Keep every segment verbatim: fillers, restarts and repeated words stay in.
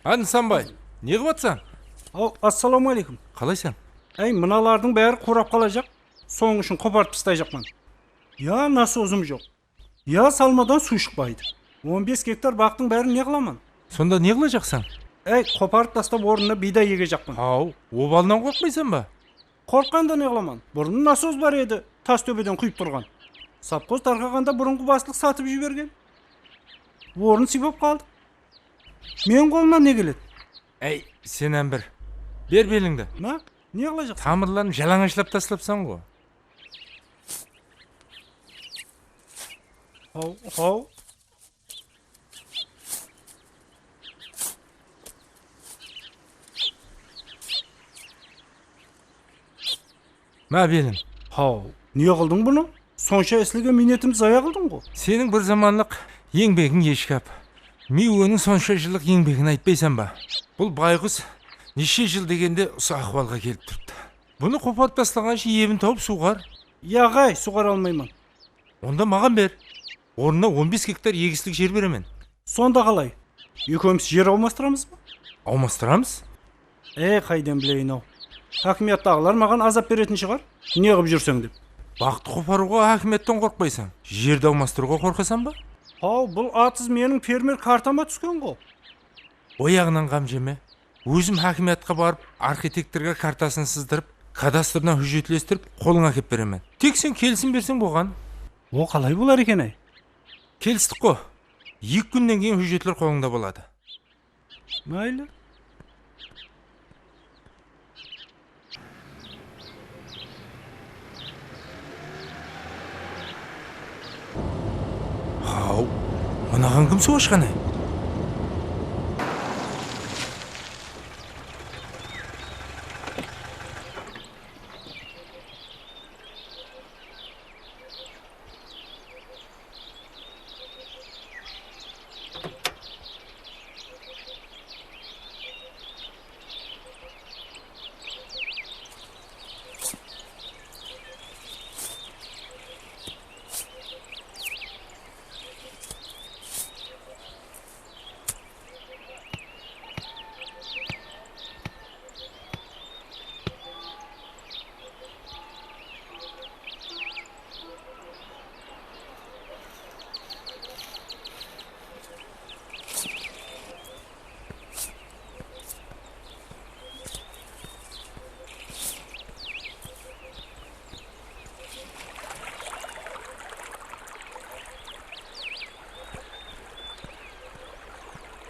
Á, Nısanbay, ne qıp atsań? Aw, assalawma áleykum. Qalaysań? Áy, mınalardıń bári qurap qalajaq. Sonıń ushın qoparıp tastayjaqpan. Ya, nasozım joq. Ya, salmadan suw shıqpaydı. On bes gektar baqtıń bárin ne qılaman? Sonda ne qılajaqsań? Áy, qoparıp tastap ornına biyday egejaqpan. Haw, obalınan qorqpaysań ba? Qorqqanda ne qılaman? Burın nasos bar edi, tas tóbeden quyıp turǵan. Sovxoz tarqaǵanda burınǵı baslıq satıp jibergen. Orın sıybap qaldıq. Meniń qolımnan ne keledi? Áy, sen hám bir. Ber belińdi. Na? Ne qılajaqsań? Tamırların jalańashlap taslapsań ǵo. Haw, haw. Má, belim. Haw, ne qıldıń bunı? Sonsha islegen miynetimdi zaya qıldıń ǵo. Seniń bir zamanlıq eńbegiń eshkap. Miweniń sonsha jıllıq eńbegin aytpaysań ba? Bul bayqus neshe jıl degende usı ahwalǵa kelip turıptı. Bunı qoparıp taslaǵansha ebin tawıp suwǵar. Yaǵay, suwǵara almayman. Onda maǵan ber. Ornına on bes gektar egislik jer beremen. Sonda qalay? Ekewimiz jer awmastıramız ba? Awmastıramız. Ey, qaydan bileyin-aw. Hákimiyattıǵılar maǵan azap beretin shıǵar, ne qıp júrseń dep. Baqtı qoparıwǵa hákimiyatten qorqpaysań, jerdi awmastırıwǵa qorqasań ba? Haw, bul atız meniń fermer kartama túsken ǵo. O yaǵınan ǵam jeme. Ózim hákimiyatqa barıp, arxitektorǵa kartasın sızdırıp, kadastrdan hújjetlestirip, qolıńa ákep beremen. Tek sen kelisim berseń bolǵan. O qalay bolar eken-áy? Kelistik ǵo. Eki kúnnen keyin hújjetler qolıńda boladı. Maylı. Haw, mınaǵan kim suw ashqan-áy?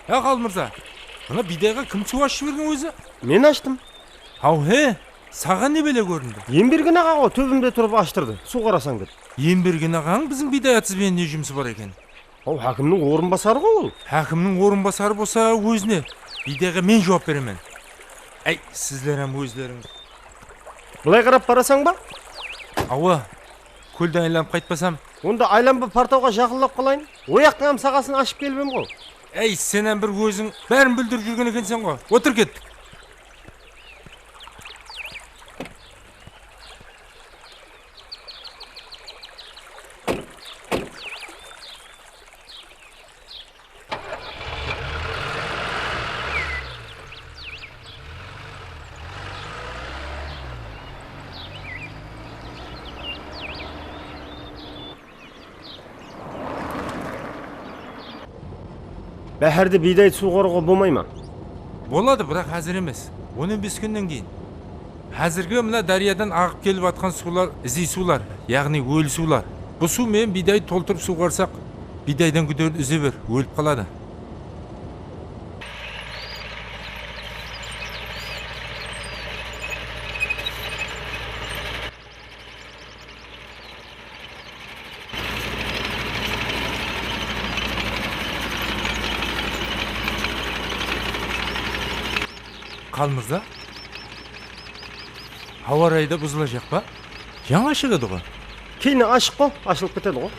Ya, Xalmırza, mına biydayǵa kim suw ashıp jibergen ózi? Men ashtım. Haw-he, saǵan ne bále kórindi? Embergen aǵa ǵo, tóbimde turıp ashtırdı, suwǵarasań dep. Embergen aǵań biziń biyday atız benen ne jumısı bar eken? Haw, hákimniń orınbasarı ǵo ol. Hákimniń orınbasarı bolsa ózine, biydayǵa men juwap beremen. Áy, sizler hám ózlerińiz. Bılay qarap barasań ba? Awa, kóldi aylanıp qaytpasam. Onda aylanba portalǵa jaqınlap qalayın. Oyaqtıń hám saǵasın ashıp kelip em ǵo. Áy, sen hám bir óziń bárin búldirip júrgen ekenseń ǵo. Otır, kettik. Báhárde biyday suwǵarıwǵa bolmay ma? Boladı, biraq házir emes. On on bes kúnnen keyin. Házirgi mına dáryadan aǵıp kelip atqan suwlar iziy suwlar, yaǵnıy óli suwlar. Bul suw menen biyday toltırıp suwǵarsaq, biydaydan gúderdi úze ber, ólip qaladı. Qalmırza, hawa rayı da buzılajaq pa? Jańa ashıq edi ǵo. Keyin ashıq ǵo, ashılıp ketedi ǵo.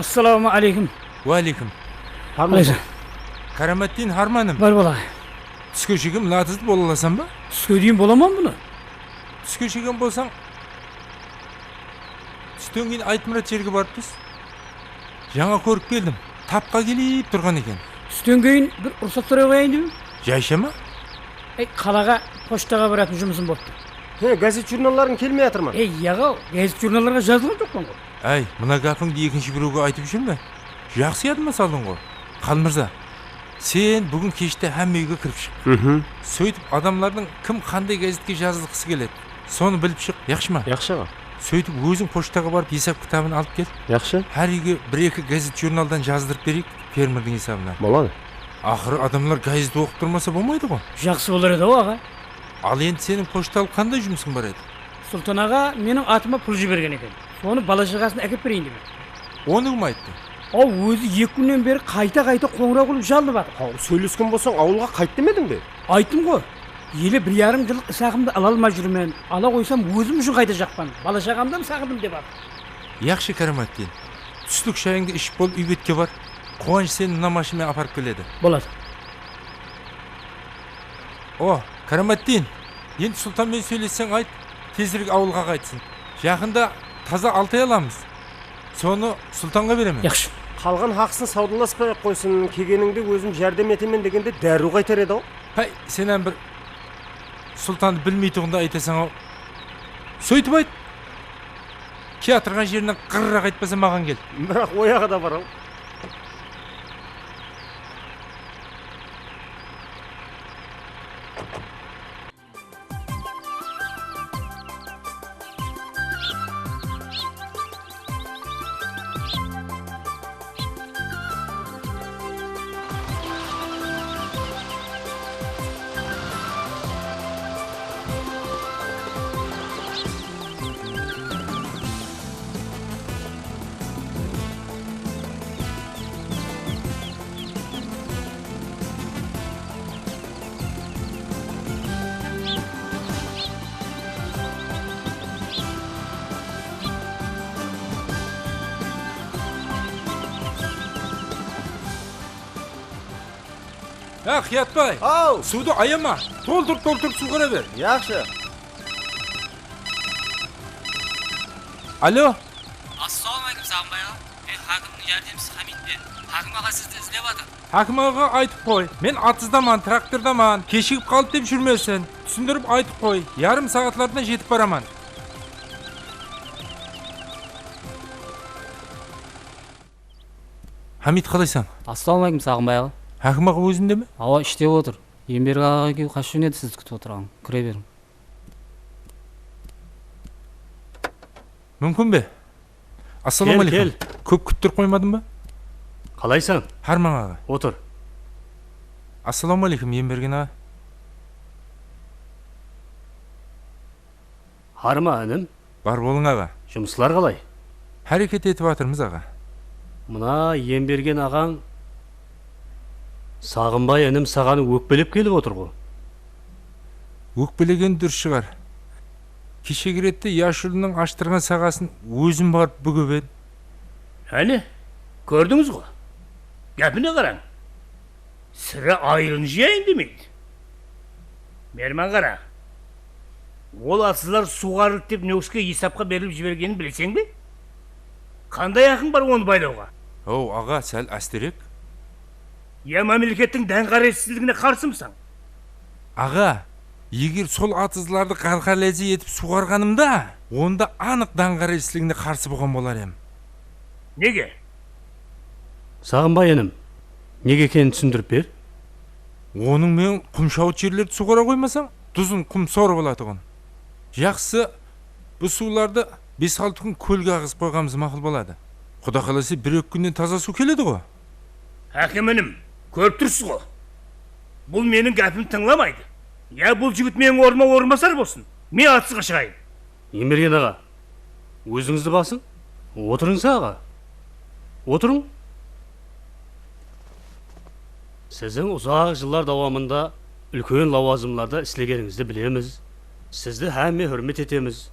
Assalawma áleykum. Wa áleykum. Qalaysań? Káramatdin, harmanım. Bar bala. Túske shekem mına atızdı bola alasań ba? Túske deyin bolaman bunı. Túske shekem bolsań, tústen keyin Aytmurat jerge barıp tús. Jańa kórip keldim. Tapqa kelip turǵan eken. Tústen keyin bir ruxsat soray qoyayın dep edim. Jayshama? Ey, qalaǵa pochtaǵa baratın jumısım bolıptı. He, gazet-jurnallarıń kelmey atır ma? Ey, yaǵaw, gazet-jurnallarǵa jazılǵan joqpan ǵoy. Áy, mına gápińdi ekinshi birewge aytıp júrme. Jaqsı yadıma saldıń ǵo. Qalmırza, sen búgin keshte hámme úyge kirip shıq. Sóytip adamlardıń kim qanday gazetke jazılǵısı keledi, sonı bilip shıq, yaqshı ma? Yaqshı, aǵa. Sóytip óziń pochtaǵa barıp esap kitabın alıp kel. Yaqshı. Hár úyge bir-eki gazet-jurnaldan jazdırıp bereyik fermerdiń esabına. Boladı. Aqırı adamlar gazet oqıp turmasa bolmaydı ǵo. Jaqsı bolar edi-aw, aǵa. Al endi seniń pochtalı qanday jumısıń bar edi? Sultan aǵa meniń atıma pul jibergen eken. Sonı bala-shaǵasına ákep bereyin degen. Onı kim ayttı? Aw, ózi eki kúnnen beri qayta-qayta qońıraw qılıp jalınıp atır. Haw, sóylesken bolsań, awılǵa qayt demediń be? Ayttım ǵo. Ele bir yarım jıllıq is-haqımdı ala almay júrmen. Ala qoysam, ózim ushın qaytajaqpan. Bala-shaǵamdı hám saǵındım, dep atır. Yaqshı, Káramatdin. Túslik shayıńdı iship bolıp úy betke bar. Quwanısh seni mına mashina menen aparıp keledi. Boladı. O, Káramatdin, endi Sultan menen sóylesseń ayt, tezirek awılǵa qaytsın. Jaqında taza Altay alamız. Sonı Sultanǵa beremen. Yaqshı. Qalǵan haqısın sawdalaspay-aq qoysın, kelgenińde ózim járdem etemen degende dárriw qaytar edi-aw. Háy, sen hám bir Sultandı bilmeytuǵındı aytasań-aw. Sóytip ayt. Kiyatırǵan jerinen qırıraq aytpasa, maǵan kel. Biraq oyaǵı da bar-aw. Á, Qıyatbay! Aw! Suwdı ayama, toltırıp-toltırıp suwǵara ber. Yaqshı. Alo. Assalawma áleykum, Saǵınbay aǵa. Men hákimniń járdemshisi Hámiytpen. Hákim aǵa sizdi izlep atır. Hákim aǵaǵa aytıp qoy, men atızdaman, traktordaman, keshigip qaldı dep júrmesin. Túsindirip aytıp qoy, yarım saatlardan jetip baraman. Hámiyt, qalaysań? Assalawma áleykum, Saǵınbay aǵa. Hákim aǵa ózinde me? Awa, ishte otır. Embergen aǵa ekewi qashıp júredi sizdi kútip otırǵan. Kire beriń. Múmkin be? Assalawma áleykum. Kel, kel. Kóp kúttirip qoymadım ba? Qalaysań? Hárman aǵa. Otır. Assalawma áleykum, Embergen aǵa. Harma, inim. Bar bolıń, aǵa. Jumıslar qalay? Háreket etip atırmız, aǵa. Mına Embergen aǵań Saǵınbay inim saǵan ókpelep kelip otır ǵo. Ókpelegeni durıs shıǵar. Keshegi rette Yashuldıń ashtırǵan saǵasın ózim barıp búgip edim. Áne, kórdińiz ǵo. Gápine qarań. Sirá ayılın jıyayın demeydi. Merman qara. Ol atızlar suwǵarıldı dep Nókiske esapqa berilip jibergenin bileseń be? Qanday haqıń bar onı baylawǵa? Ow, aǵa, sál ásterek. Ya mámlekettiń dánqáresiziligine qarsımısań? Aǵa, eger sol atızlardı qárqáreleze etip suwǵarǵanımda, onda anıq dánqáresiziligine qarsı bolǵan bolar em. Nege? Saǵınbay inim, nege ekenin túsindirip ber. Onıń menen qum shawıt jerlerdi suwǵara qoymasań, duzın qum sorıp alatuǵın. Jaqsısı, bul suwlardı bes-altı kún kólge aǵızıp qoyǵanımız maqul boladı. Quda qálese, bir-eki kúnnen taza suw keledi ǵo. Hákim inim, kórip tursız ǵo. Bul meniń gápimdi tıńlamaydı. Ya bul jigit meniń ornıma orınbasar bolsın, men atızǵa shıǵayın. Embergen aǵa, ózińizdi basıń. Otırıńız, aǵa. Otırıń. Siziń uzaq jıllar dawamında úlken lawazımlarda islegenińizdi bilemiz. Sizdi hámme húrmet etemiz.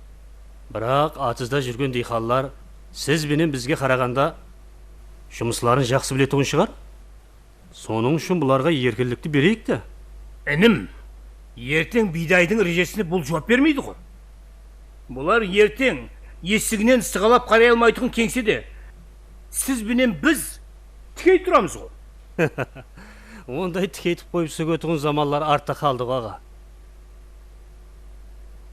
Biraq atızda júrgen diyqanlar siz benen bizge qaraǵanda Jumısların jaqsı biletuǵın shıǵar. Sonıń ushın bularǵa erkinlikti bereyik te. Inim, erteń biydaydıń rejesine bul juwap bermeydi ǵo. Bular erteń esiginen sıǵalap qaray almaytuǵın keńsede siz benen biz tikey turamız ǵo. Onday tikeytip qoyıp sógetuǵın zamanlar artta qaldı ǵo, aǵa.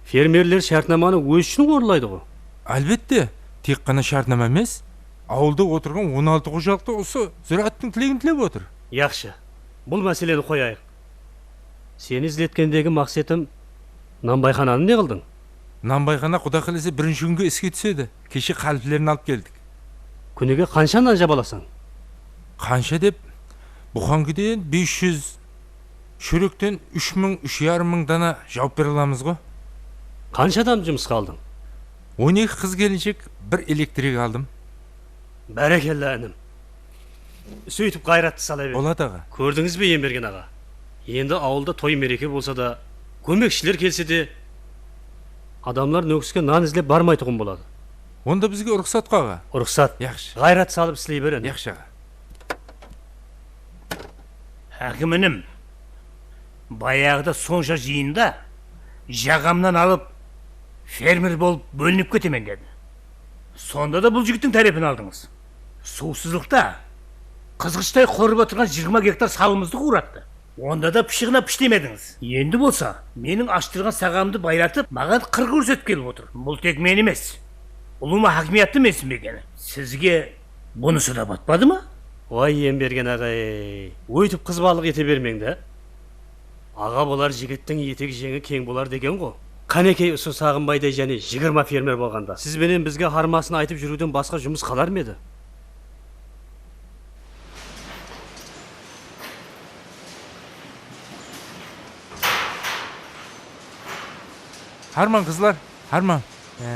Fermerler shártnamanı ózi ushın orınlaydı ǵo. Álbette, tek ǵana shártnama emes, awılda otırǵan on altı xojalıq ta usı zúrááttiń tilegin tilep otır. Yaqshı, bul máseleni qoyayıq. Seni izletkendegi maqsetim, nanbayxananı ne qıldıń? Nanbayxana, quda qálese, birinshi kúnge iske túsedi. Keshe qáliplerin alıp keldik. Kúnige qansha nan jaba alasań? Qansha dep, buqankiden bes júz, shórekten úsh mıń, úsh yarım mıń dana jawıp bere alamız ǵo. Qansha adamdı jumısqa aldıń? On eki qız-kelinshek, bir elektrik aldım. Bárekella, inim. Sóytip ǵayrattı sala ber. Boladı, aǵa. Kórdińiz be, Embergen aǵa? Endi awılda toy-mereke bolsa da, kómekshiler kelse de, adamlar Nókiske nan izlep barmaytuǵın boladı. Onda bizge ruxsat ǵo, aǵa. Ruxsat. Yaqshı. Ǵayrat salıp isley ber, inim. Yaqshı, aǵa. Hákim inim, bayaǵıda sonsha jıyında jaǵamnan alıp, fermer bolıp bólinip ketemen dedi. Sonda da bul jigittiń tárepin aldıńız. Suwsızlıqta qızǵıshtay qorıp atırǵan jigirma gektar salımızdı quwrattı. Onda da pıshıǵına pishlemedińiz. Endi bolsa meniń ashıttırǵan saǵamdı baylatıp, maǵan qır kórsetip kelip otır. Bul tek men emes, ulıwma hákimiyattı mensinbegeni. Sizge bunısı da batpadı ma? Way, Embergen aǵay, óytip qızbalıq ete bermeń da. Aǵa bolar jigittiń etek-jeńi keń bolar degen ǵo. Qánekey, usı Saǵınbayday jáne jigirma fermer bolǵanda, siz benen bizge harmasın aytıp júriwden basqa jumıs qalar ma edi? Harmań, qızlar, harmań. E,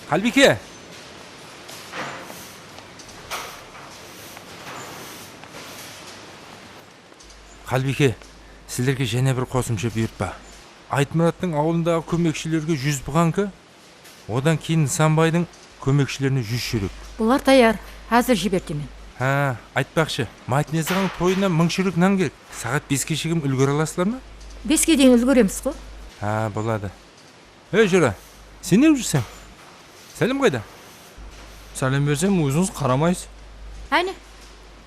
Qálbiyke! Qálbiyke, sizlerge jáne bir qosımsha buyırtpa. Aytmurattıń awılındaǵı kómekshilerge júz buqanka, odan keyin Nısanbaydıń kómekshilerine júz shúrek. Bular tayar, házir jibertemen. Há, aytpaqshı, Maytnez aǵań toyına mıń shúrek nan kerek. Saǵat beske shekem úlgere alasızlar ma? Beske deyin úlgeremiz ǵo. Há, boladı. Ey, júre, sen ne qılıp júrseń? Sálem qayda? Sálem bersem, ózińiz qaramaysız. Áne,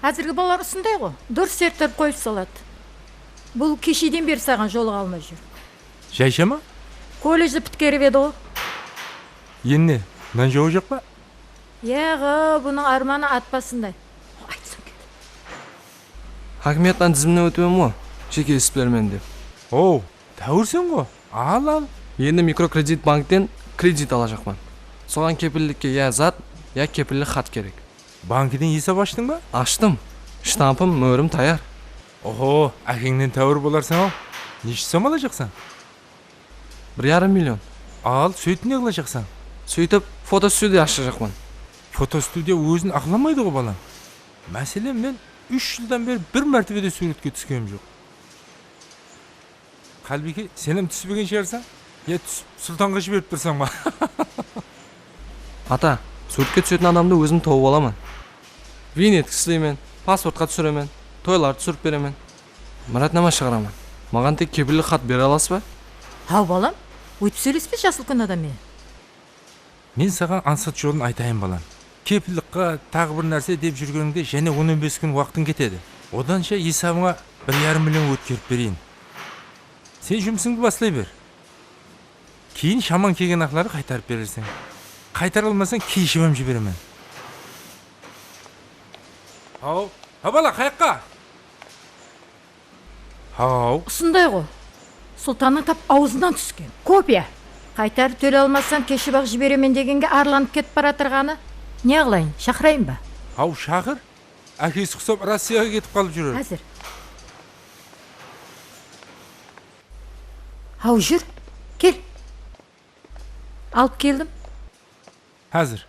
házirgi balalar usınday ǵo. Durıs serttirip qoyıp saladı. Bul kesheden beri saǵan jolıǵa almay júr. Jaysha ma? Kolledjdi pitkerip edi ǵo. Endi ne, nan jawı joq pa? Yaǵı, bunıń ármanı at basınday. Aytsań ket. Hákimiyattan dizimnen ótpem ǵo, jeke isbilermen dep. Ow, táwirseń ǵo, al, al. Endi mikrokredit bankten kredit alajaqpan. Soǵan kepillikke ya zat, ya kepillik xat kerek. Bankiden esap ashtıń ba? Ashtım. Shtampım, mórim tayar. Oho, ákeńnen táwir bolarsań-aw. Neshe som alajaqsań? Bir yarım million. Al, sóytip ne qılajaqsań? Sóytip fotostudiya ashajaqpan. Fotostudiya ózin aqlamaydı ǵo, balam. Máselen, men úsh jıldan beri bir mártebe de súwretke túskenim joq. Qálbiyke, sen hám túspegen shıǵarsań? Ya túsip, Sultanǵa jiberip tursań ba? Ata, súwretke túsetin adamdı ózim tawıp alaman. Vinetki isleymen, pasportqa túsiremen, toylardı túsirip beremen. Miratnama shıǵaraman. Maǵan tek kepillik xat bere alasız ba? Haw, balam, óytip sóylespe jasıl kún adam menen. Men saǵan ańsat jolın aytayın, balam. Kepillikqa, taǵı bir nárse dep júrgenińde jáne on on bes kún waqtıń ketedi. Odansha esabıńa bir yarım million ótkerip bereyin. Sen jumısıńdı baslay ber. Keyin shamań kelgen-aqları qaytarıp bererseń. Qaytara almasań, keship hám jiberemen. Haw, ha, bala, qayaqqa? Haw. Usınday ǵo. Sultannıń tap awzınan túsken. Kopiya. Qaytarıp tóley almasam, keship-aq jiberemen degenge arlanıp ketip baratırǵanı. Ne qılayın, shaqırayın ba? Haw, shaqır. Ákesi qusap Rossiyaǵa ketip qalıp júrer. Házir. Haw, júr. Kel. Alıp keldim. Házir.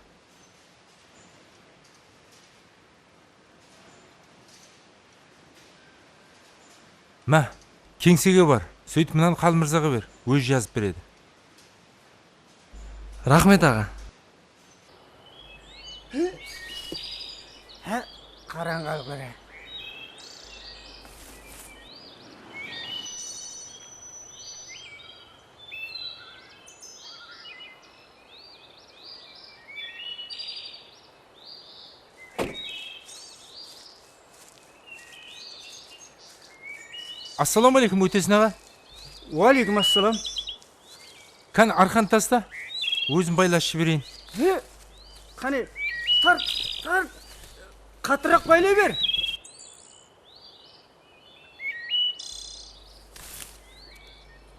Má, keńsege bar. Sóytip mınanı Qalmırzaǵa ber. Ózi jazıp beredi. Raxmet, aǵa. Há? Qarań, qalqara. Assalawma áleykum, Ótesin aǵa. Wa áleykum assalam. Qáne, arqan tasta, ózim baylasıp jibereyin. He, qáne, tart, tart. Qattıraq baylay ber.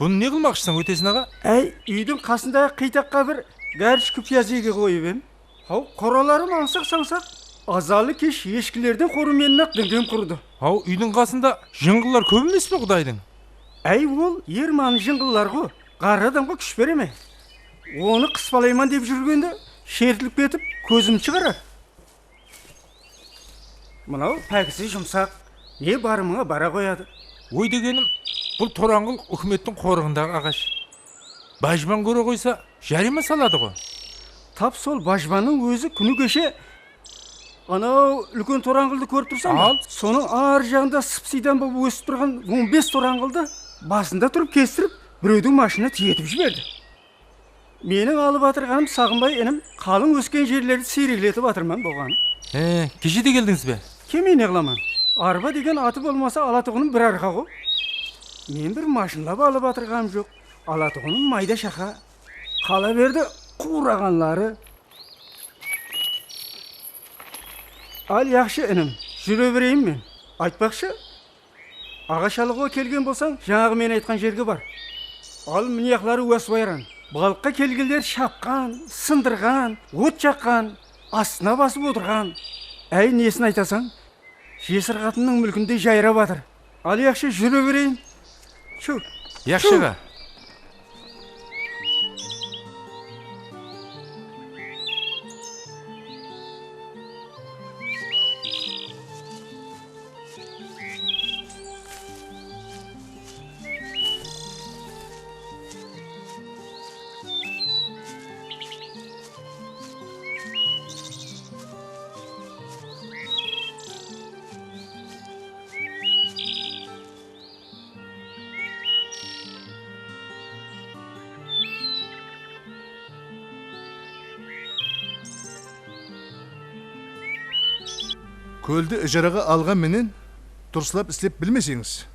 Bunı ne qılmaqshısań, Ótesin aǵa? Áy, úydiń qasındaǵı qıytaqqa bir gárishki piyaz ege qoyıp em. Haw, qoralarım ańsaq-sańsaq. Azanlı kesh eshkilerdiń qurı menen-aq dińem qurıdı. Haw, úydiń qasında jıńǵıllar kóp emes pe Qudaydıń? Áy, ol ermanı jıńǵıllar ǵo, ǵarrı adamǵa kúsh bere me? Onı qıspalayman dep júrgende shertilip ketip, kózimdi shıǵarar. Mınaw pákisi jumsaq, ne barımıńa bara qoyadı. Oy degenim, bul torańǵıl úkimettiń qorıǵındaǵı aǵash. Bajban kóre qoysa, járima saladı ǵo. Tap sol bajbannıń ózi kúni keshe anaw úlken torańǵıldı kórip tursań ba? Al. Sonıń ar jaǵında sıp-sıydan bolıp ósip turǵan on bes torańǵıldı basında turıp kestirip, birewdiń mashınına tiyetip jiberdi. Meniń alıp atırǵanım Saǵınbay inim qalıń ósken jerlerdi siyrekletip atırman bolǵanı. He, keshe de keldińiz be? Kelmey ne qılaman? Arba degen atı bolmasa alatuǵınım bir arqa ǵo. Men bir mashınlap alıp atırǵanım joq. Alatuǵınım mayda-shaqa. Qala berdi quwraǵanları. Al, yaqshı inim, júre bereyin men. Aytpaqshı, Aǵash alıwǵa kelgen bolsań, jańaǵı men aytqan jerge bar. Al, mine jaqları wáswayran. Balıqqa kelgenler shapqan, sındırǵan, ot jaqqan, astına basıp otırǵan. Áy, nesin aytasań? Jesir qatınıń múlkinde jayrap atır. Al, yaqshı, júre bereyin. Shu. Yaqshı, aǵa. Kóldi ijaraǵa alǵan menen durıslap islep bilmeseńiz,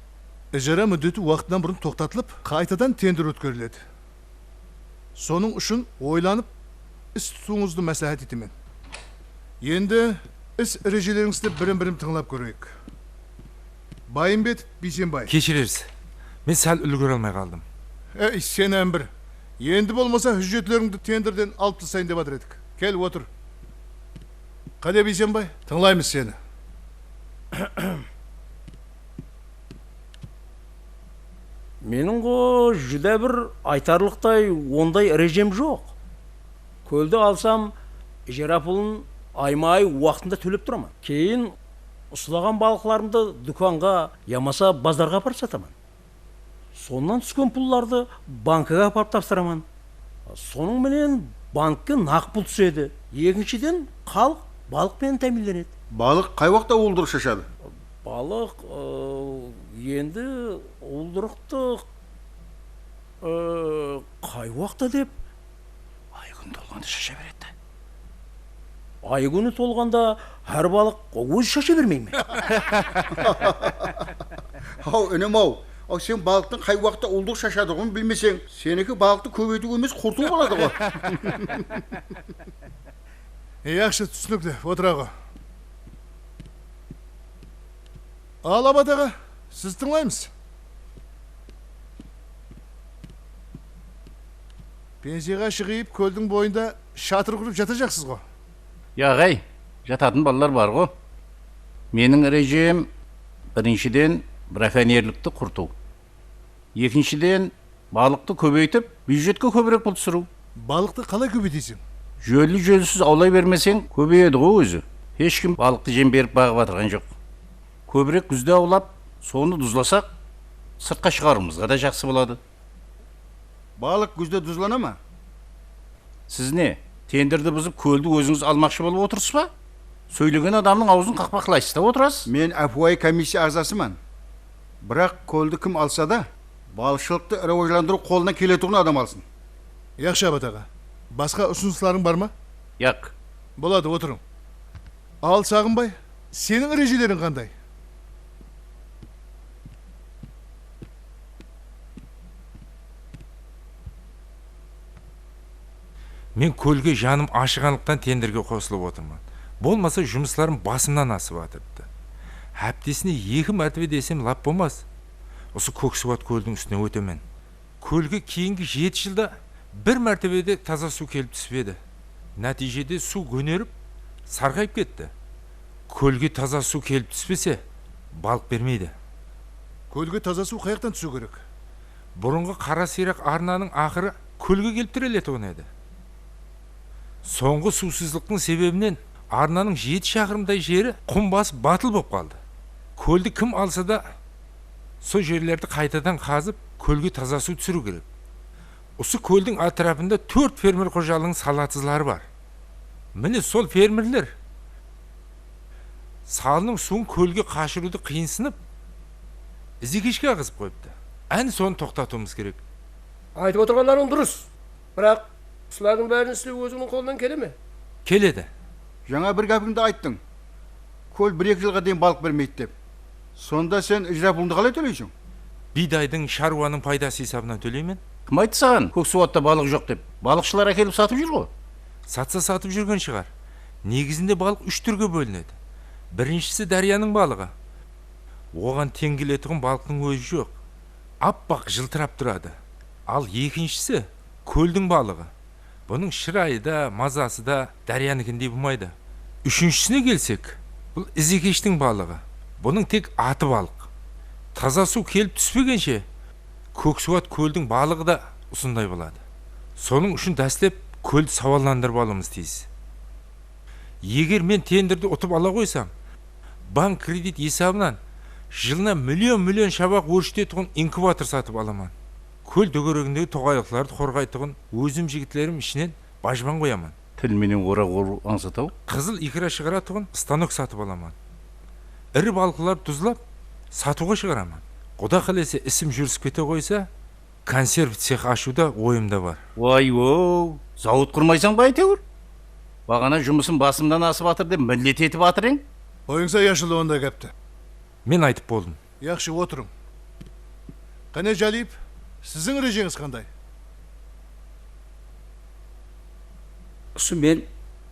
ijara múddeti waqtınan burın toqtatılıp, qaytadan tender ótkeriledi. Sonıń ushın oylanıp, is tutıwıńızdı másláhát etemen. Endi is rejelerińizdi birim-birim tıńlap kóreyik. Bayımbetov Biysenbay. Keshirersiz. Men sál úlgere almay qaldım. Ey, sen ámbir. Endi bolmasa hújjetlerińdi tenderden alıp taslayın dep atır edik. Kel, otır. Qáne, Biysenbay, tıńlaymız seni. Meniń ǵo júdá bir aytarlıqtay onday rejem joq. Kóldi alsam, ijara pulın ayma-ay waqtında tólep turaman. Keyin uslaǵan balıqlarımdı dúkanǵa yamasa bazarǵa aparıp sataman. Sonnan túsken pullardı bankige aparıp tapsıraman. Sonıń menen bankke naq pul túsedi. Ekinshiden, xalıq balıq penen támiyinlenedi. Balıq qay waqıtta uwıldırıq shashadı? Balıq, ıı, endi uwıldırıqtı, ıı, qay waqıtta dep? Ay kún tolǵanda shasha beredi. Ay kúni tolǵanda hár balıq ózi shasha bermey me? Haw, inim-aw, aw, sen balıqtıń qay waqıtta uwıldıq shashadıǵın bilmeseń, seniki balıqtı kóbeytiw emes, qurtıw boladı ǵo. Yaqshı, túsinikli, otıra ǵo. Al, Abat aǵa, sizdi tıńlaymız. Pensiyaǵa shıǵıp, kóldiń boyında shatır qurıp jatajaqsız ǵo. Ya, aǵay, jatatın balalar bar ǵo. Meniń rejem, birinshiden, brakonnerlikti qurtıw. Ekinshiden, balıqtı kóbeytip, byudjetke kóbirek pul túsiriw. Balıqtı qalay kóbeyteseń? Jónli-jónsiz awlay bermeseń, kóbeyedi ǵo ózi. Hesh kim balıqtı jem berip baǵıp atırǵan joq. Kóbirek gúzde awlap, sonı duzlasaq, sırtqa shıǵarıwımızǵa da jaqsı boladı. Balıq gúzde duzlana ma? Siz ne, tenderdi buzıp, kóldi ózińiz almaqshı bolıp otırsız ba? Sóylegen adamnıń awzın qaqpaqlaysız da otırasız. Men ápiwayı komissiya aǵzasıman. Biraq kóldi kim alsa da, balıqshılıqtı rawajlandırıw qolınan keletuǵın adam alsın. Yaqshı, Abat aǵa. Basqa usınıslarıń bar ma? Yaq. Boladı, otırıń. Al, Saǵınbay, seniń rejeleriń qanday? Men kólge janım ashıǵanlıqtan tenderge qosılıp otırman. Bolmasa jumıslarım basımnan asıp atırıptı. Háptesine eki mártebe desem lap bolmas. Usı Kóksuwat kóldiń ústinen ótemen. Kólge keyingi jeti jılda bir mártebe de taza suw kelip túspedi. Nátiyjede suw gónerip, sarǵayıp ketti. Kólge taza suw kelip túspese, balıq bermeydi. Kólge taza suw qayaqtan túsiw kerek? Burınǵı qara sıyraq arnanıń aqırı kólge kelip tireletugın edi. Sońǵı suwsızlıqtıń sebebinen arnanıń jeti shaqırımday jeri qum basıp batıl bolıp qaldı. Kóldi kim alsa da, sol jerlerdi qaytadan qazıp, kólge taza suw túsiriw kerek. Usı kóldiń átirapında tórt fermer xojalıǵınıń sawatsızları bar. Mine, sol fermerler salınıń suwın kólge qashırıwdı qıyınsınıp, izekeshke aǵızıp qoyıptı. Áne, sonı toqtatıwımız kerek. Aytıp otırǵanlarıń durıs. Biraq, usılardıń bárin islew ózińniń qolıńnan kele me? Keledi. Jańa bir gápińdi ayttıń. Kól bir-eki jılǵa deyin balıq bermeydi dep. Sonda sen ijra pulındı qalay tóleyseń? Biydaydıń, sharwanıń paydası esabınan tóleymen. Kim ayttı saǵan, Kóksuwatta balıq joq dep? Balıqshılar ákelip satıp júr ǵo. Satsa satıp júrgen shıǵar. Negizinde balıq úsh túrge bólinedi. Birinshisi dáryanıń balıǵı. Oǵan teń keletuǵın balıqtıń ózi joq. Appaq jıltırap turadı. Al ekinshisi kóldiń balıǵı. Bunıń shırayı da, mazası da dáryanıkindey bolmaydı. Úshinshisine kelsek, bul izekeshtiń balıǵı. Bunıń tek atı balıq. Taza suw kelip túspegenshe, Kóksuwat kóldiń balıǵı da usınday boladı. Sonıń ushın dáslep kóldi sawallandırıp alıwımız tiyis. Eger men tenderdi utıp ala qoysam, bank kredit esabınan jılına million-million shabaq órshitetuǵın inkubator satıp alaman. Kól dógeregindegi toǵaylıqlardı qorǵaytuǵın ózim jigitlerim ishinen bajban qoyaman. Til menen oraq orıw ańsat-aw. Qızıl ikra shıǵaratuǵın stanok satıp alaman. Iri balıqlardı duzlap, satıwǵa shıǵaraman. Quda qálese, isim júrisip kete qoysa, konserv cex ashıw da oyımda bar. Way-ow, zawod qurmaysań ba, áytewir? Baǵana jumısım basımnan asıp atır dep millet etip atır eń. Qoyıńsa, Yashul, onday gápti. Men aytıp boldım. Yaqshı, otırıń. Qáne, Jaliev, siziń rejeńiz qanday? Usı men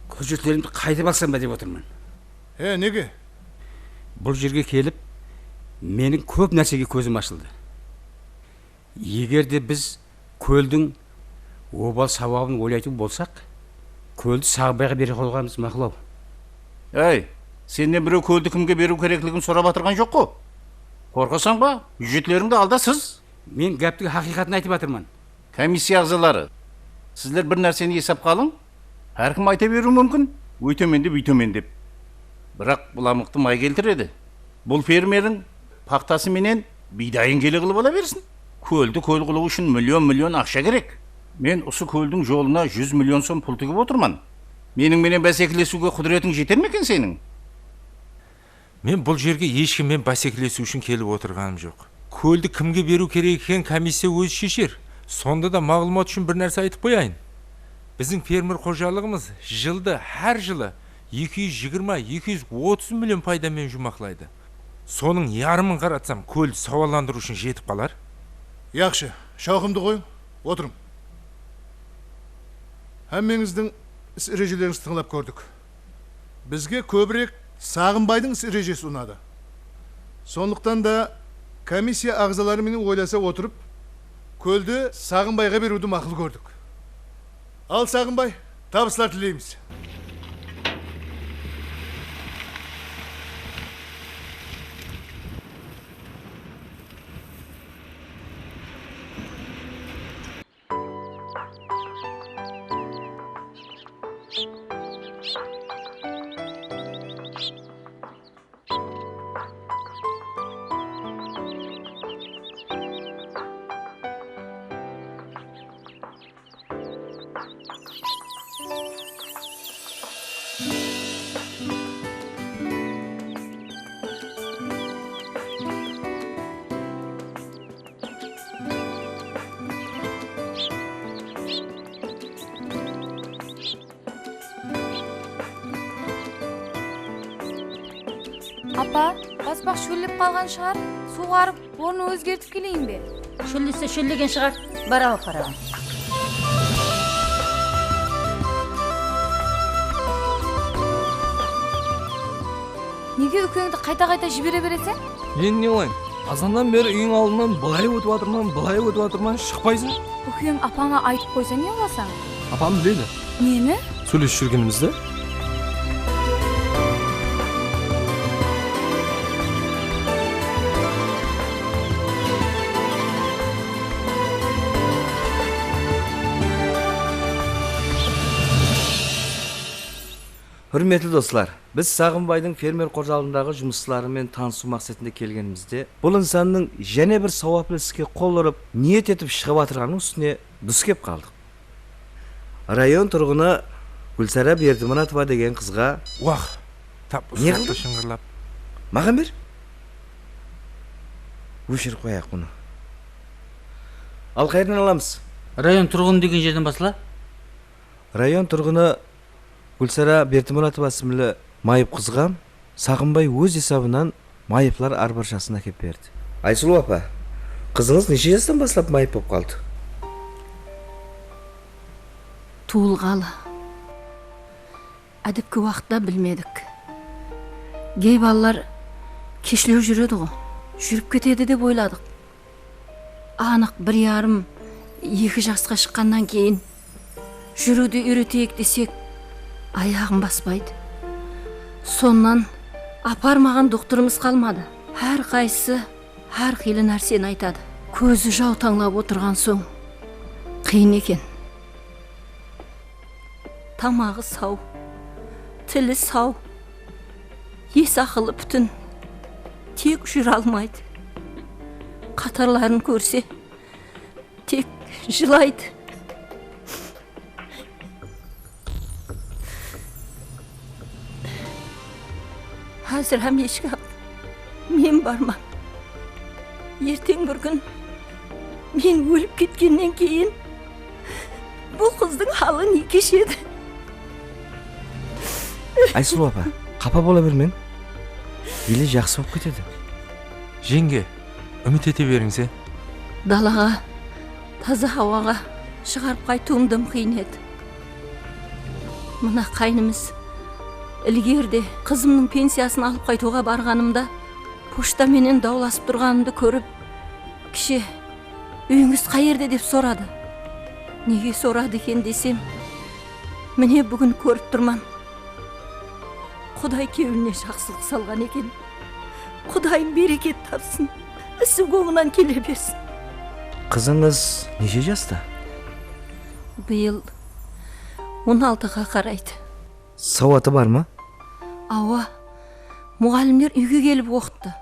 hújjetlerimdi qaytap alsam ba dep otırman. He, nege? Bul jerge kelip, meniń kóp nársege kózim ashıldı. Eger de biz kóldiń obal sawabın oylaytuǵın bolsaq, kóldi Saǵınbayǵa bere qoyǵanımız maqul-aw. Áy, sennen birew kóldi kimge beriw kerekligin sorap atırǵan joq ǵo. Qorqasań ba? Hújjetlerińdi al da sız. Men gáptiń haqıyqatın aytıp atırman. Komissiya aǵzaları, sizler bir nárseni esapqa alıń. Hár kim ayta beriwi múmkin, óytemen dep, úytemen dep. Biraq bul amlıqtı may keltiredi. Bul fermeriń paxtası menen biydayın kele qılıp ala bersin. Kóldi kól qılıw ushın million-million aqsha kerek. Men usı kóldiń jolına júz million som pul tigip otırman. Meniń menen básekilesiwge qúdiretiń jeter me eken seniń? Men bul jerge hesh kim menen básekilesiw ushın kelip otırǵanım joq. Kóldi kimge beriw kerek ekenin komissiya ózi shesher. Sonda da maǵlıwmat ushın bir nárse aytıp qoyayın. Biziń fermer xojalıǵımız jılda, hár jılı eki júz jigirma, eki júz otız million payda menen juwmaqlaydı. Sonıń yarımın qaratsam, kóldi sawallandırıw ushın jetip qalar. Yaqshı, shawqımdı qoyıń, otırıń. Hámmeńizdiń is rejelerińizdi tıńlap kórdik. Bizge kóbirek Saǵınbaydıń is rejesi unadı. Sonlıqtan da komissiya aǵzaları menen oylasa otırıp, kóldi Saǵınbayǵa beriwdi maqul kórdik. Al, Saǵınbay, tabıslar tileymiz. Apa, basbaq shóllep qalǵan shıǵar, suwǵarıp, ornın ózgertip keleyin be? Shóllese shóllegen shıǵar, bara alıp baraman. Nege úkeńdi qayta-qayta jibere bereseń? Endi ne qılayın? Azannan beri úyiń aldınan bılay ótip atırman, bılay ótip atırman, shıqpaysań. Úkeń apańa aytıp qoysa ne qılasań? Apam biledi. Neni? Sóylesip júrgenimizdi. Húrmetli doslar, biz Saǵınbaydıń fermer xojalıǵındaǵı jumısları menen tanısıw maqsetinde kelgenimizde, bul insannıń jáne bir sawaplı iske qol urıp, niyet etip shıǵıp atırǵanınıń ústine dus kep qaldıq. Rayon turǵını Gúlsara Berdimuratova degen qızǵa. Wah, tap usı waqıtta shıńǵırlap. Maǵan ber. Óshirip qoyayıq bunı. Al, qayerden alamız? Rayon turǵını degen jerden basla. Rayon turǵını Gúlsara Berdimuratova ismli mayıp qızǵa Saǵınbay óz esabınan mayıplar arbarshasın ákep berdi. Aysulıw apa, qızıńız neshe jastan baslap mayıp bolıp qaldı? Tuwılǵalı. Ádepki waqıtta bilmedik. Gey balalar keshlew júredi ǵo, júrip ketedi dep oyladıq. Anıq bir yarım, eki jasqa shıqqannan keyin júriwdi úyreteyik desek, ayaǵın baspaydı. Sonnan aparmaǵan doktorımız qalmadı. Hár qaysısı hár qıylı nárseni aytadı. Kózi jawtańlap otırǵan soń, qıyın eken. Tamaǵı saw, tili saw, es-aqılı pútin, tek júre almaydı. Qatarların kórse, tek jılaydı. Házir hám eshki ap, men barman. Erteń bir kún men ólip ketkennen keyin bul qızdıń halı ne keshedi? Aysulıw apa, qapa bola bermeń. Ele jaqsı bolıp ketedi. Jeńge, úmit ete berińse. Dalaǵa, taza hawaǵa shıǵarıp qaytıwım dım qıyın edi. Mına qáyinimiz ilgerde qızımnıń pensiyasın alıp qaytıwǵa barǵanımda, pochta menen dawlasıp turǵanımdı kórip, kishi, úyińiz qayerde dep soradı. Nege soradı eken desem, mine búgin kórip turman. Quday kewline jaqsılıq salǵan eken. Qudayım bereket tapsın, isi ońınan kele bersin. Qızıńız neshe jasta? Bıyıl on altıǵa qaraydı. Sawatı bar ma? Awa, muǵallimler úyge kelip oqıttı.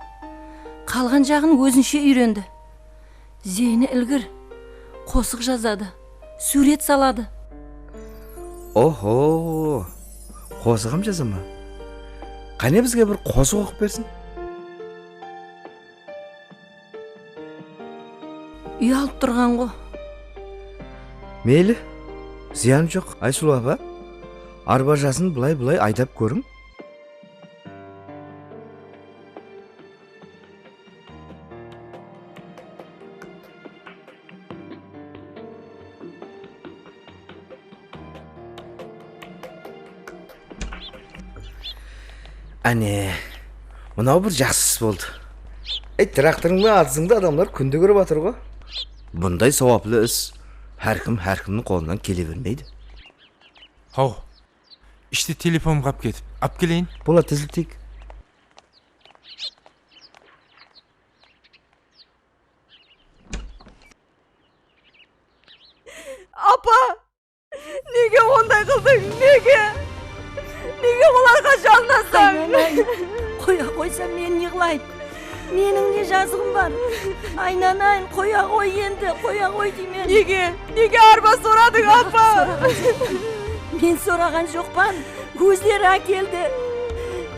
Qalǵan jaǵın ózinshe úyrendi. Zeyni ilgir, qosıq jazadı, súwret saladı. Oho, qosıǵam jaza ma? Qáne bizge bir qosıq oqıp bersin. Uyalıp turǵan ǵo. Meyli, zıyanı joq. Aysulıw apa, arbajasın bılay-bılay aydap kóriń. Áne, mınaw bir jaqsı is boldı. Ey, traktorıń menen atızıńdı adamlar kúnde kórip atır ǵo. Bunday sawaplı is hár kim hár kimniń qolınan kele bermeydi. Haw, ishte telefonım qap ketip, ap keleyin. Boladı, tezlekteyik. Apa! Nege onday qıldıń? Nege? Nege olarǵa jalınasań? Aylanayın, qoya qoysa men yıǵlayın. Meniń ne jazıǵım bar? Aynanayın, qoya ǵoy endi, qoya ǵoy deymen. Nege? Nege arba soradıń, apa? Men soraǵan joqpan. Ózleri ákeldi.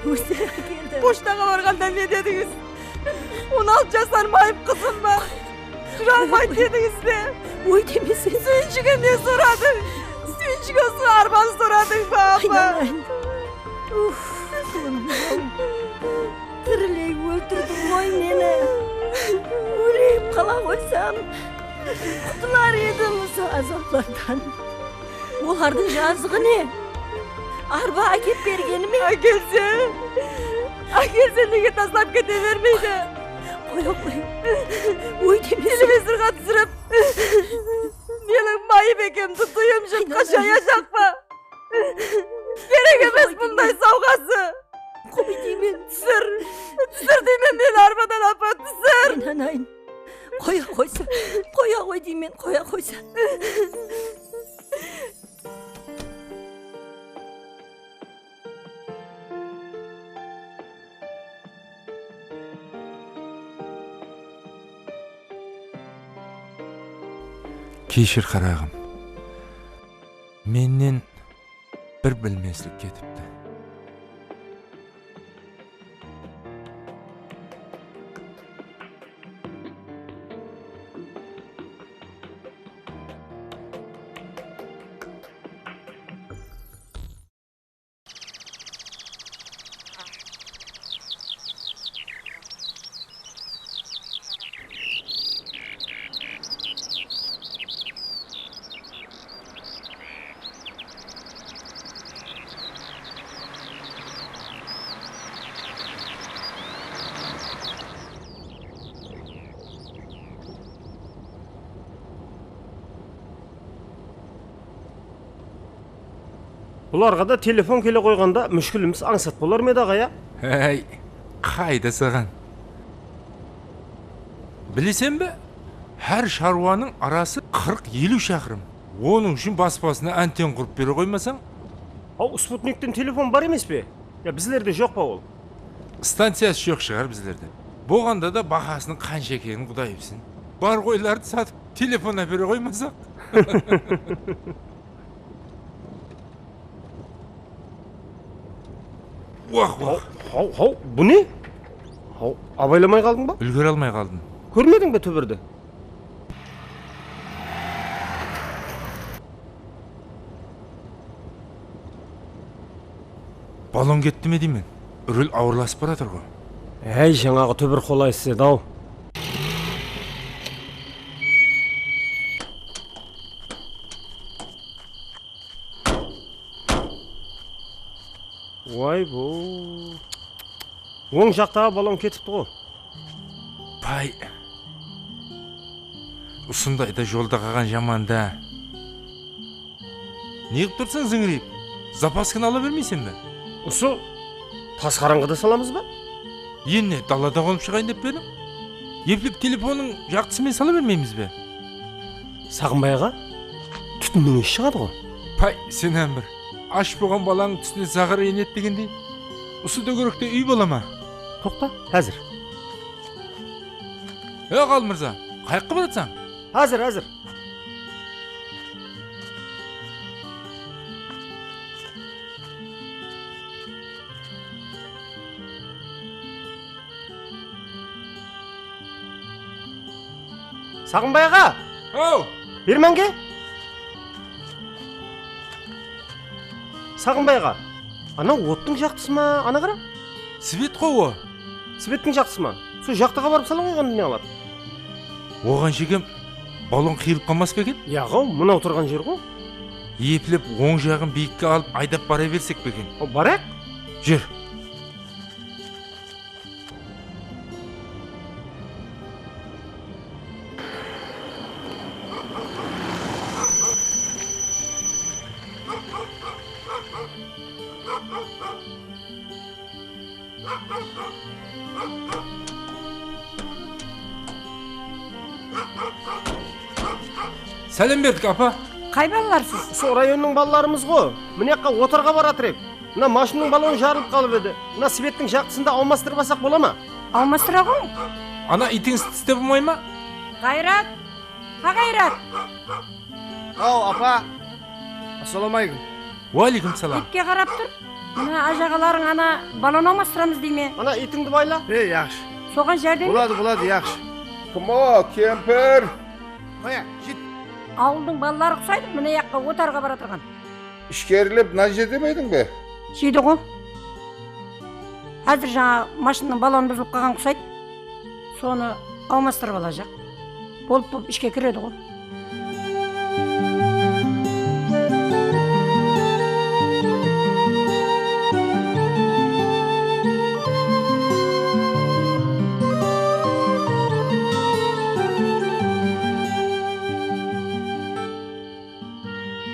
Ózleri ákeldi. Pochtaǵa barǵanda ne dedińiz? On altı jasar mayıp qızım ba? Júre almaydı dedińiz be? Oy demeseń. Súyinshige ne soradıń? Súyinshige usı arbanı soradıń ba, apa? Aynalayın. Uf, qulım. Tiriley óltirdiń ǵoy meni. Óleyip qala qoysam, qutılar edim usı azaplardan. Olardıń jazıǵı ne? Arba ákep bergeni me? Ákelse, ákelse nege taslap kete bermeydi? Qoya qoy. Óy demesin. Televizorǵa túsirip, meniń mayıp ekemdi duyım jurtqa shayajaq pa? Kerek emes bunday sawǵası. Qoy deymen. Túsir. Túsir deymen meni arbadan, apa, túsir. Aynanayın. Qoya qoysa. Qoya qoy deymen, qoya qoysa. Keshir, qaraǵım. Mennen bir bilmeslik ketipti. Bularǵa da telefon kele qoyǵanda múshkilimiz ańsat bolar ma edi, aǵa, ya? Háy, qayda saǵan? Bileseń be, hár sharwanıń arası qırq-eliw shaqırım. Onıń ushın baspasına anten qurıp bere qoymasań? Haw, Sputnikten telefon bar emes pe? Ya, bizlerde joq pa ol? Stanciyası joq shıǵar bizlerde. Bolǵanda da bahasınıń qansha ekenin Quday bilsin. Bar qoylardı satıp, telefon ápere qoymasaq. Wah, wah. Haw, haw, haw, bu ne? Haw, abaylamay qaldıń ba? Úlgere almay qaldım. Kórmediń be túbirdi? Ballon ketti me deymen? Rul awırlasıp baratır ǵo. Áy, jańaǵı túbir qolaysız edi-aw. Way-bu. Oń jaqtaǵı ballon ketipti ǵo. Pay. Usındayda jolda qalǵan jaman-da. Ne qılıp tursań zińireyip? Zapaskini ala bermeyseń be? Usı tas qarańǵıda salamız ba? Endi dalada qonıp shıǵayın dep pe ediń? Eplep telefonnıń jaqtısı menen sala bermeymiz be? Saǵınbay aǵa, tútinniń iyisi shıǵadı ǵo. Pay, sen hám bir. Ash bolǵan balańnıń túsine zaǵar enedi degendey. Usı dógerekte úy bola ma? Toqta, házir. Ey, Ǵalmırza, qayaqqa baratsań? Házir, házir. Saǵınbay aǵa! Haw! Bermenge! Saǵınbay aǵa, anaw ottıń jaqtısı ma, ana qara. Svet ǵo o. Svettiń jaqtısı ma? Sol jaqtaǵa barıp sala qoyǵandı ne qıladı? Oǵan shekem ballon qıyılıp qalmas pa eken? Yaǵo, mınaw turǵan jer ǵo. Eplep oń jaǵın biyikke alıp aydap bara bersek pe eken? O, barayıq. Júr. Sálem berdik, apa. Qay balalarsız? Usı rayonnıń balalarımız ǵo. Mına jaqqa otarǵa baratır edik. Mına mashinnıń ballonı jarılıp qalıp edi. Mına svettiń jaqtısın da almastırıp alsaq bola ma? Almastıra ǵoy. Ana, itińiz tiste bolmay ma? Ǵayrat! Ha, Ǵayrat! Haw, apa! Assalawma áleykum. Wa áleykum salam. Iytke qarap tur. Mına ájaǵalarıń ana ballon almastıramız dey me? Ana, iytińdi bayla. E, yaqshı. Soǵan járdem et. Boladı, boladı, yaqshı. Kim o, kempir? Qoya, jet. Awıldıń balaları uqsaydı, mına jaqqa otarǵa baratırǵan. Ishkerilep nan jedi me ediń be? Jedi ǵo. Házir jańa mashinnıń balonı buzılıp qalǵan qusaydı. Sonı awmastırıp alajaq. Bolıp, bolıp ishke kiredi ǵo.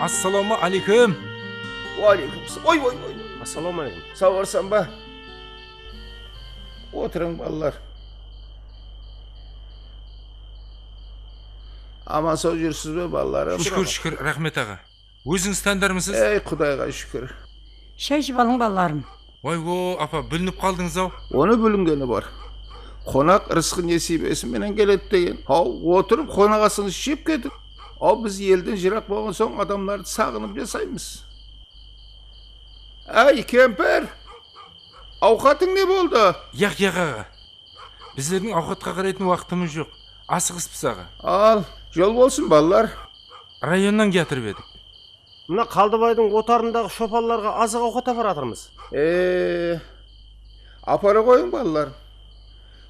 Assalawma áleykum. Wa áleykum assalam. Oy, oy, oy. Assalawma áleykum. Sawırsań ba? Otırıń, balalar. Aman-saw júrsiz be, balalarım? Shúkir, shúkir, raxmet, aǵa. Ózińiz tándirmisiz? Ey, Qudayǵa shúkir. Shay iship alıń, balalarım. Way-o, apa, bilinip qaldıńız-aw. Onı bilingeni bar. Qonaq ırısqı nesiybesi menen keledi degen. Haw, otırıp qonaq asıńızdı jep ketiń. Aw, biz elden jıraq bolǵan soń adamlardı saǵınıp jasaymız. Áy, kempir! Awqatıń ne boldı? Yaq, yaq, aǵa. Bizlerdiń awqatqa qaraytın waqtımız joq. Asıǵıspız, aǵa. Al, jol bolsın, balalar. Rayonnan kiyatırıp edik. Mına Qaldıbaydıń otarındaǵı shopanlarǵa azıq-awqat aparatırmız. E, apara qoyıń, balalar.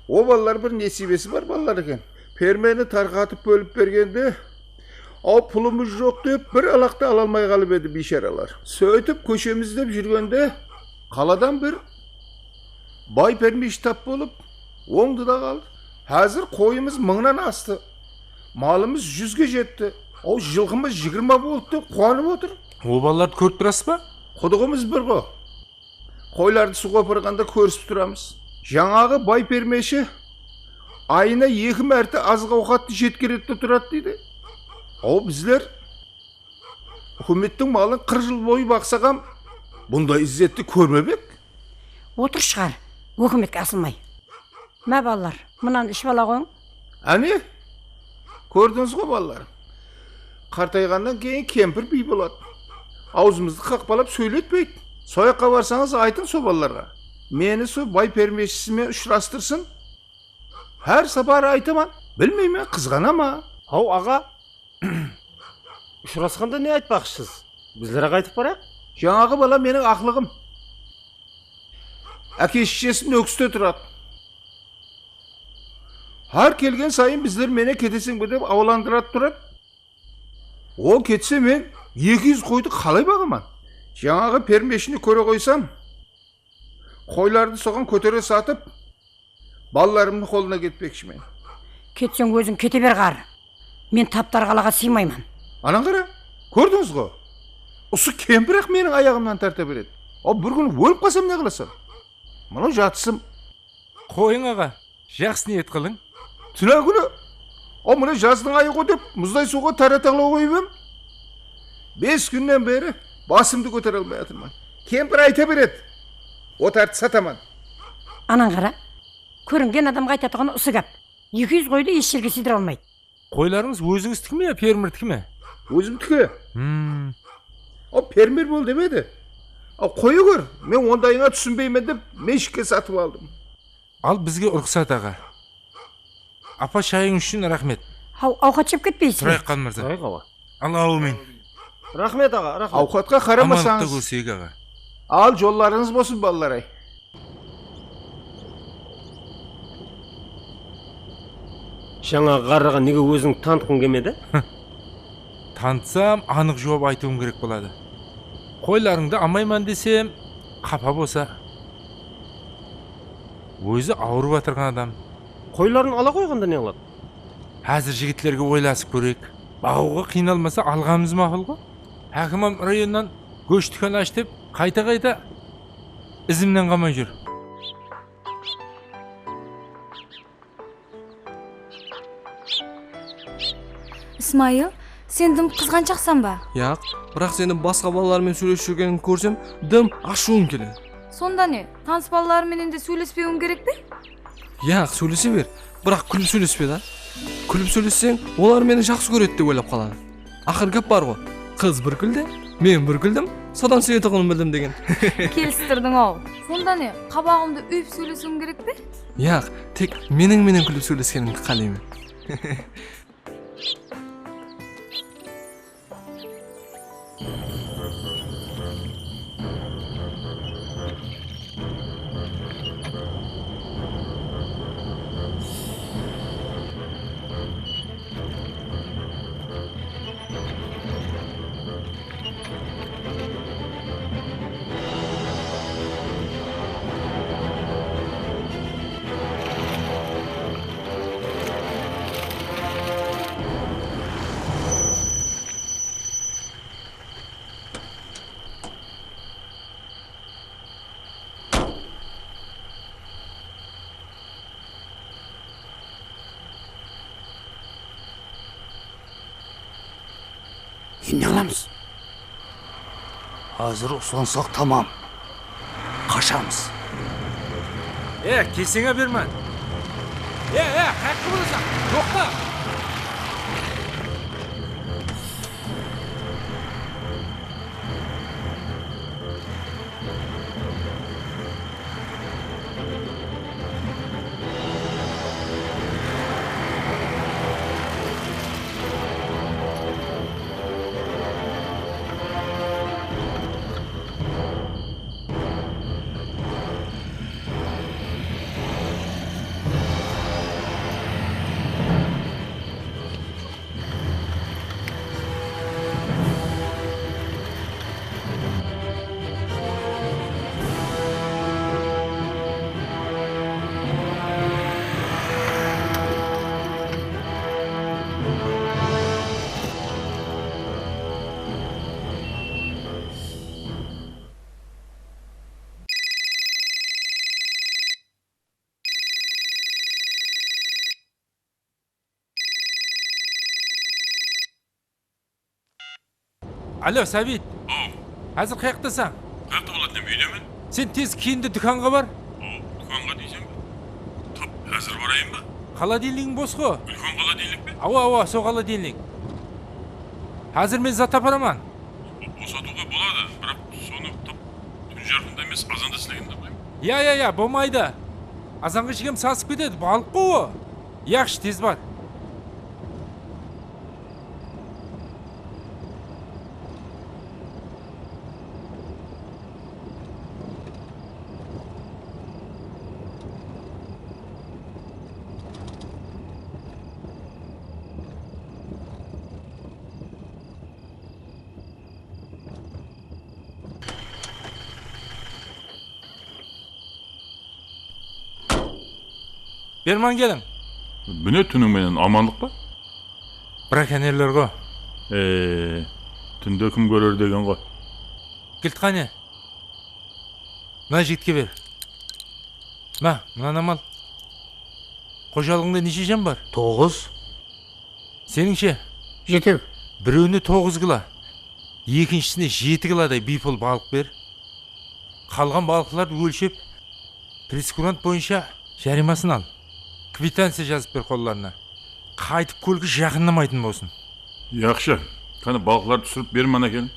O balalar bir nesiybesi bar balalar eken. Permeni tarqatıp bólip bergende, aw, pulımız joq dep, bir alaq ta ala almay qalıp edi, biysharalar. Sóytip, kóshemiz izdep júrgende, qaladan bir bay permesh tap bolıp, ońdı da qaldı. Házir qoyımız mıńnan astı. Malımız júzge jetti. Aw, jılqımız jigirma boldı dep quwanıp otır. O balalardı kórip turasız ba? Qudıǵımız bir ǵo. Qoylardı suwǵa aparǵanda kórisip turamız. Jańaǵı bay permeshi ayına eki márte azıq-awqattı jetkeredi de turadı deydi. Aw, bizler húkimettiń malın qırq jıl boyı baqsaq hám, bunday izzetti kórmep ek. Otır shıǵar, ókimetke asılmay. Má, balalar, mınanı iship ala qoyıń. Áne, kórdińiz ǵo, balalar. Qartayǵannan keyin kempir biy boladı. Awzımızdı qaqpalap sóyletpeydi. Soyaqqa barsańız, aytıń so balalarǵa. Meni so bay permeshisi menen ushırastırsın. Hár saparı aytaman, bilmeymen, qızǵana ma? Haw, aǵa, ushırasqanda ne aytpaqshısız? Bizler-aq aytıp barayıq. Jańaǵı bala meniń aqlıǵım. Áke-sheshesi Nókiste turadı. Hár kelgen sayın bizler menen keteseń be dep awalandıradı turadı. Ol ketse, men eki júz qoydı qalay baǵaman? Jańaǵı permeshini kóre qoysam, qoylardı soǵan kótere satıp, balalarımnıń qolına ketpekshimen. Ketseń, óziń kete ber, ǵarrı. Men taptar qalaǵa sıymayman. Anań qara, kórdińiz ǵo. Usı kempir-aq meniń ayaǵımnan tarta beredi. Aw, bir kúni ólip qalsam ne qılasań? Mınaw jatısım. Qoyıń, aǵa, jaqsı niyet qılıń. Túnagúni, aw, mına jazdıń ayı ǵo dep, muzday suwǵa tara tańlaw qoyıp em. Bes kúnnen beri basımdı kótere almay atırman. Kempir ayta beredi, otardı sataman. Anań qara, kóringen adamǵa aytatuǵını usı gáp. Eki júz qoydı hesh jerge sıydıra almaydı. Qoylarıńız ózińizdiki me ya fermerdiki me? Ózimdiki. Hmm. Aw, fermer bol demedi. Aw, qoya gór, men ondayıńa túsinbeymen dep, menshikke satıp aldım. Al, bizge ruxsat, aǵa. Apa, shayıń ushın raxmet. Haw, awqat jep ketpeysiz be? Turayıq, Qalmırza. Turayıq, aǵa. Al, áwmin. Raxmet, aǵa, raxmet. Awqatqa qaramasańız. Amanlıqta kórseyik, aǵa. Al, jollarıńız bolsın, balalar-ay. Jańaǵı ǵarrıǵa nege óziń tanıtqıń kelmedi? Tanıtsam, anıq juwap aytıwım kerek boladı. Qoylarıńdı almayman desem, qapa bolsa. Ózi awırıp atırǵan adam. Qoyların ala qoyǵanda ne qıladı? Házir jigitlerge oylasıp kóreyik. Baǵıwǵa qıynalmasa, alǵanımız maqul ǵo. Hákim hám rayonnan gósh dúkan ash dep, qayta-qayta izimnen qalmay júr. Ismayıl, sen dım qızǵanshaqsań ba? Yaq, biraq seni basqa balalar menen sóylesip júrgenińdi kórsem, dım ashıwım keledi. Sonda ne, tanıs balalar menen de sóylespewiń kerek pe? Yaq, sóylese ber, biraq kúlip sóylespe da. Kúlip sóylesseń, olar meni jaqsı kóredi dep oylap qaladı. Aqır gáp bar ǵo, qız bir gúlde, men bir gúldim, sodan súyetuǵının bildim degen. Kelistirdiń-aw. Sonda ne, qabaǵımdı úyip sóylesiwiń kerek pe? Yaq, tek meniń menen kúlip sóyleskenimdi qáleymen. Endi ne qılamız? Házir uslansaq tamam. Qashamız. E, kelseń-á, Berman. E, e, qayaqqa barasań? Toqta! Alo, Sabit. Aw. Házir qayaqtasań? Qayaqta boladı, men úydemen. Sen tez kiyin de dúkanǵa bar. Aw, dúkanǵa deyseń be? Tap házir barayın ba? Xolodilnigiń bos ǵo. Úlken xolodilnik pe? Awa, awa, sol xolodilnik. Házir men zat aparaman. Bo-, bosatıwǵa boladı, biraq sonı tap tún jarqında emes, azanda islegende qoyıń. Ya, ya, ya, bolmaydı. Azanǵa shekem sasıp ketedi, balıq ǵo ol. Yaqshı, tez bar. Berman keliń. Mine, túniń menen amanlıq pa? Brakonnerler ǵo. E, túnde kim kórer degen ǵo. Gilt qáne? Mına jigitke ber. Má, mınanı al. Xojalıǵıńda neshe jan bar? Toǵız. Senińshe? Jetew. Birewine toǵız kilo, ekinshisine jeti kiloday biypul balıq ber. Qalǵan balıqlardı ólshep, preyskant boyınsha járiymasın al. Kvitanciya jazıp ber qollarına. Qaytıp kólge jaqınnamaytın bolsın. Yaqshı. Qáne, balıqlardı túsirip ber, mana kelin.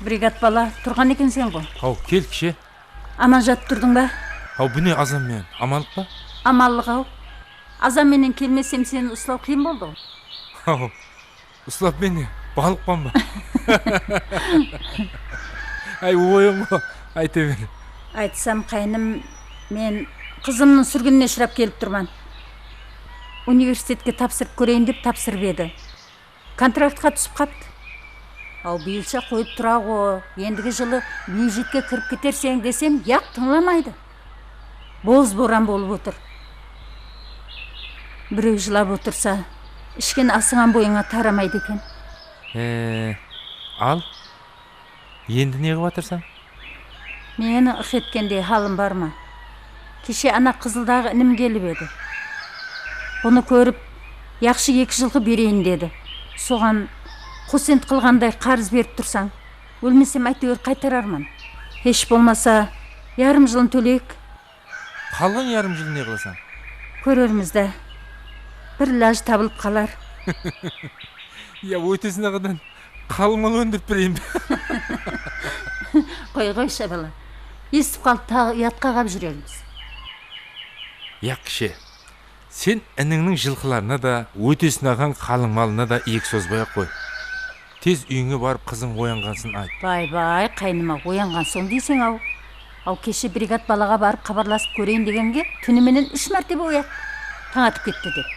Brigad bala, turǵan ekenseń ǵo. Haw, kel, kishe. Aman jatıp turdıń ba? Haw, mine, Azan menen. Amanlıq pa? Amanlıq-aw. Azan menen kelmesem, seni uslaw qıyın boldı ǵo. Haw. Uslap men ne, balıqpan ba? Áy, oyın ǵo, ayta ber. Aytsam, qáynim, men qızımnıń súrginine ushırap kelip turman. Universitetke tapsırıp kóreyin dep tapsırıp edi. Kontraktqa túsip qaptı. Aw, bıyılsha qoyıp tura ǵo, endigi jılı byudjetke kirip keterseń desem, yaq, tıńlamaydı. Boz boran bolıp otır. Birew jılap otırsa, ishken asıńam boyıńa taramaydı eken. E, al, endi ne qılıp atırsań? Meniń ıh etkendey halim bar ma? Keshe ana Qızıldaǵı inim kelip edi. Bunı kórip, yaqshı eki jılqı bereyin dedi. Soǵan qosent qılǵanday qarız berip tursań, ólmesem, áytewir qaytararman. Hesh bolmasa, yarım jılın tóleyik. Qalǵan yarım jılın ne qılasań? Kórermiz dá. Bir ilajı tabılıp qalar. Ya, ótesin aǵadan qalın mal óndirip bereyin be? Qoy, qoysha, bala. Esitip qalıp, taǵı uyatqa qap júrermiz. Yaq, kishe. Sen inińniń jılqılarına da, ótesin aǵań qalın malına da iyek sozbay-aq qoy. Tez úyińe barıp, qızıń oyanǵansın ayt. Bay-bay, qáynim-aw, oyanǵan soń deyseń-aw. Aw, keshe brigad balaǵa barıp xabarlasıp kóreyin degenge, túni menen úsh mártebe oyattı. Tań atıp ketti dep.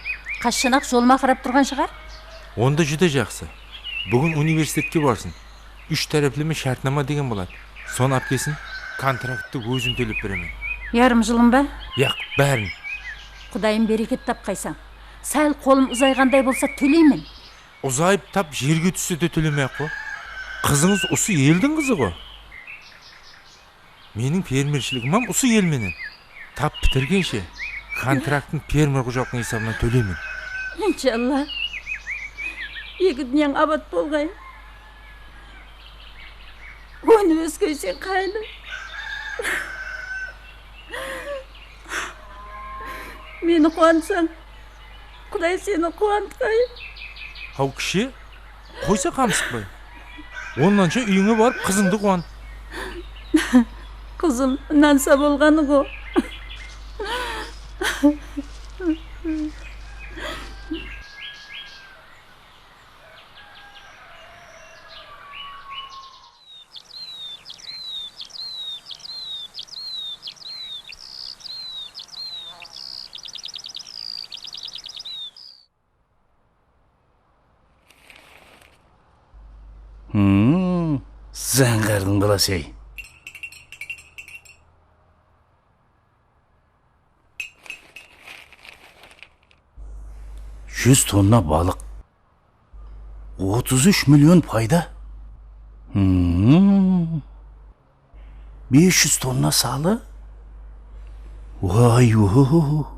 Qashshan-aq jolıma qarap turǵan shıǵar? Onda júdá jaqsı. Búgin universitetke barsın. Úsh tárepleme shártnama degen boladı. Sonı ápkesin, kontrakttı ózim tólep beremen. Yarım jılın ba? Yaq, bárin. Qudayım, bereket tapqaysań. Sál qolım uzayǵanday bolsa, tóleymen. Uzayıp tap jerge tússe de tólemey-aq qoy. Qızıńız usı eldiń qızı ǵo. Meniń fermershiligim hám usı el menen. Tap pitirgenshe, kontraktın fermer xojalıqtıń esabınan tóleymen. Inshalla. Eki dúnyań abat bolǵay. Ónip óskeyseń, qáynim. Meni quwansań, Quday seni quwantqay. Haw, kishi, qoysa qamsıqpay. Onnansha úyińe barıp, qızıńdı quwan. Qızım, inansa bolǵanı ǵo. Hmm, zańǵardıń balası-ey. Júz tonna balıq. Otız úsh million payda. Hmm. Bes júz tonna salı. Way-o.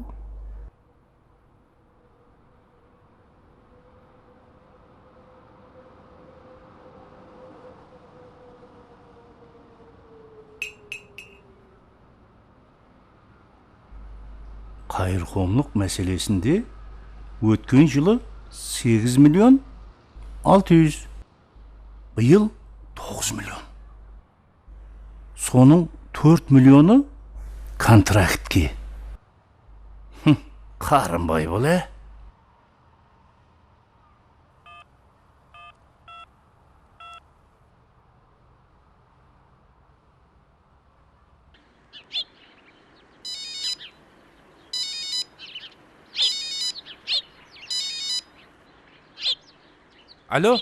Qayırqomlıq máselesinde ótken jılı segiz million altı júz, bıyıl toǵız million. Sonıń tórt millionı kontraktke. Hım, qarınbay bol, á. Alo,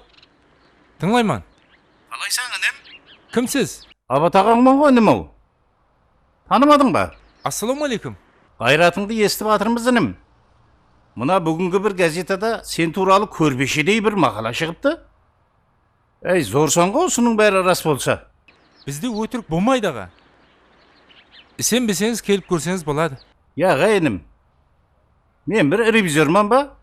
tıńlayman. Qalaysań, inim? Kimsiz? Abat aǵańman ǵo, inim-aw. Tanımadıń ba? Assalawma aleykum. Ǵayratıńdı esitip atırmız, inim. Mına búgingi bir gazetada sen tuwralı kórpeshedey bir maqala shıǵıptı. Ey, zorsań ǵo, usınıń bári ras bolsa. Bizde ótirik bolmaydı, aǵa. Isenbeseńiz, kelip kórseńiz boladı. Ya, aǵa, inim. Men bir revizorman ba?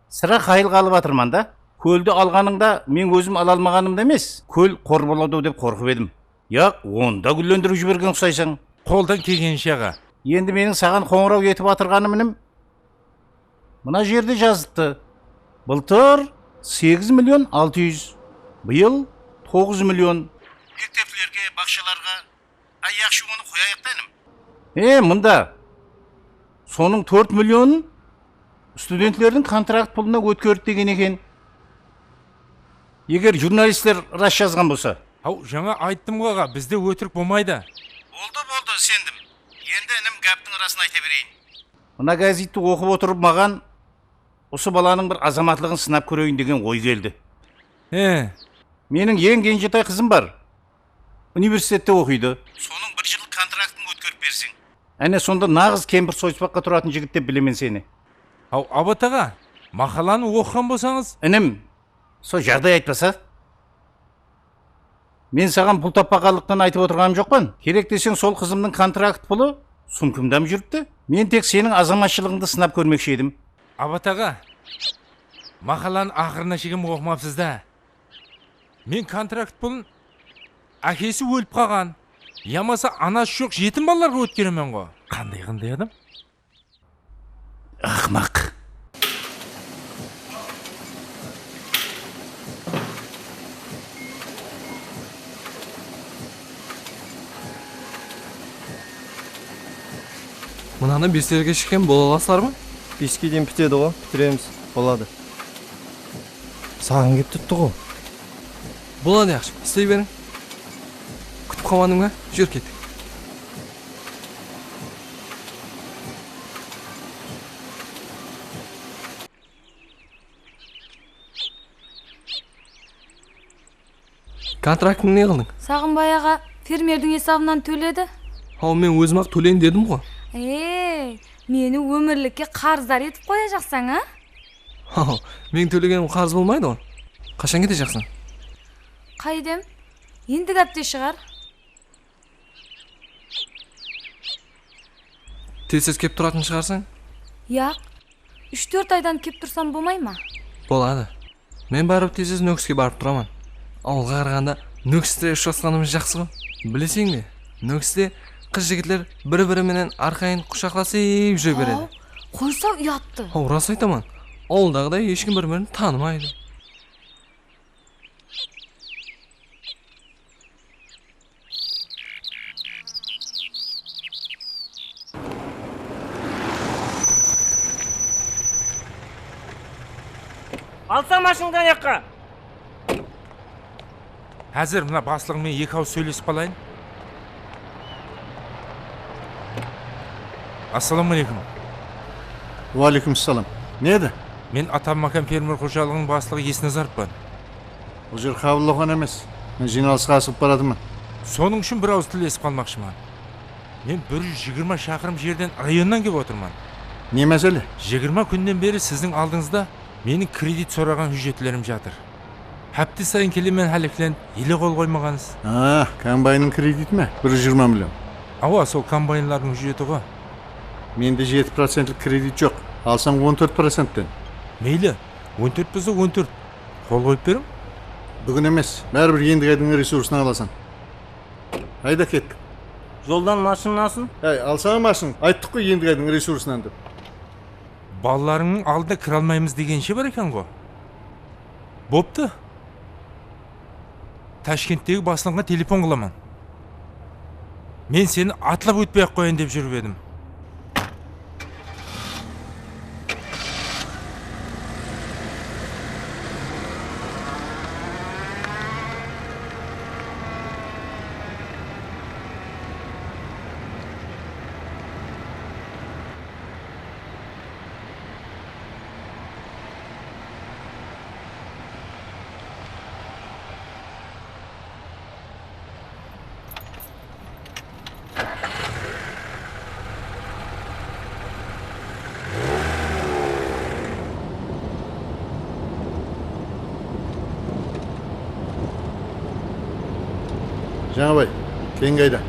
Sirá qayıl qalıp atırman da. Kóldi alǵanıńda men ózim ala almaǵanımdı emes, kól qor boladı-aw dep qorqıp edim. Yaq, onı da gúllendirip jibergen uqsaysań. Qoldan kelgeninshe, aǵa. Endi meniń saǵan qońıraw etip atırǵanım, inim, mına jerde jazıptı. Bıltır segiz million altı júz, bıyıl toǵız million. Mekteplerge, baqshalarǵa. Ay, yaqshı, onı qoyayıq ta, inim. E, mında. Sonıń tórt millionın studentlerdiń kontrakt pulına ótkerdi degen eken. Eger jurnalistler ras jazǵan bolsa. Haw, jańa ayttım ǵo, aǵa, bizde ótirik bolmaydı. Boldı, boldı, isendim. Endi, inim, gáptiń rasın ayta bereyin. Mına gazette oqıp otırıp maǵan usı balanıń bir azamatlıǵın sınap kóreyin degen oy keldi. He. Meniń eń kenjetay qızım bar. Universitette oqıydı. Sonıń bir jıllıq kontraktın ótkerip berseń. Áne, sonda naǵız kempir soyıspaqqa turatın jigit dep bilemen seni. Haw, Abat aǵa, maqalanı oqıǵan bolsańız. Inim, sol jaǵday aytpasa? Men saǵan pul tappaqanlıqtan aytıp otırǵanım joqpan. Kerek deseń, sol qızımnıń kontrakt pulı sumkamda júripti. Men tek seniń azamatshılıǵıńdı sınap kórmekshi edim. Abat aǵa, maqalanı aqırına shekem oqımapsız da. Men kontrakt pulın ákesi ólip qalǵan, yamasa anası joq jetim balalarǵa ótkeremen ǵo. Qanday qanday adam? Aqmaq. Mınanı beserge shekem bola alasızlar ma? Beske deyin pitedi ǵo, pitiremiz. Boladı. Saǵan kep turıptı ǵo. Boladı, yaqshı, isley beriń. Kútip qalmadıń ba? Júr, kettik. Kontraktıńdı ne qıldıń? Saǵınbay aǵa fermerdiń esabınan tóledi. Haw, men ózim-aq tóleyin dedim ǵo. Ey, meni ómirlikke qarızdar etip qoyajaqsań, a? Haw, meniń tólegenim qarız bolmaydı ǵo. Qashan ketejaqsań? Qaydem, endigi hápte shıǵar. Tez-tez kep turatuǵın shıǵarsań? Yaq, úsh-tórt aydan kep tursam bolmay ma? Boladı. Men barıp tez-tez Nókiske barıp turaman. Awılǵa qaraǵanda Nókiste ushırasqanımız jaqsı ǵo. Bileseń be, Nókiste qız-jigitler bir-biri menen arqayın qushaqlasıp júre beredi. Haw, qoysa uyattı. Haw, ras aytaman. Awıldaǵıday heshkim bir-birin tanımaydı. Alsań mashinadan ayaqqa! Házir mına baslıǵıń menen eki awız sóylesip qalayın. Assalawma áleykum. Wa aleykum assalam. Ne edi? Men Atambakan fermer xojalıǵınıń baslıǵı Esnazarov pa? Bul jer qabıllawxana emes. Men jıynalısqa asıǵıp baratırman. Sonıń ushın bir awız tillesip qalmaqshıman. Men bir júz jigirma shaqırım jerden, rayonnan kelip otırman. Ne másele? Jigirma kúnnen beri siziń aldıńızda meniń kredit soraǵan hújjetlerim jatır. Hápte sayın kelemen, háleklen, ele qol qoymaǵansız. A, kombaynıń krediti me? Bir júz jigirma million. Awa, sol kombaynlardıń hújjeti ǵo. Mende jeti procentlik kredit joq. Alsań on tórt procentten. Meyli, on tórt bolsa on tórt. Qol qoyıp beriń. Búgin emes, báribir endigi aydıń resursına alasań. Hayda kettik. Joldan mashinasın. Háy, alsań mashın. Ayttıq ǵoy endigi aydıń resursınan dep. Balalarıńnıń aldına kire almaymız degenshe bar eken ǵo. Boptı. Tashkenttegi baslıǵıńa telefon qılaman. Men seni atlap ótpey-aq qoyayın dep júrip edim. Jańabay, keyingi ayda.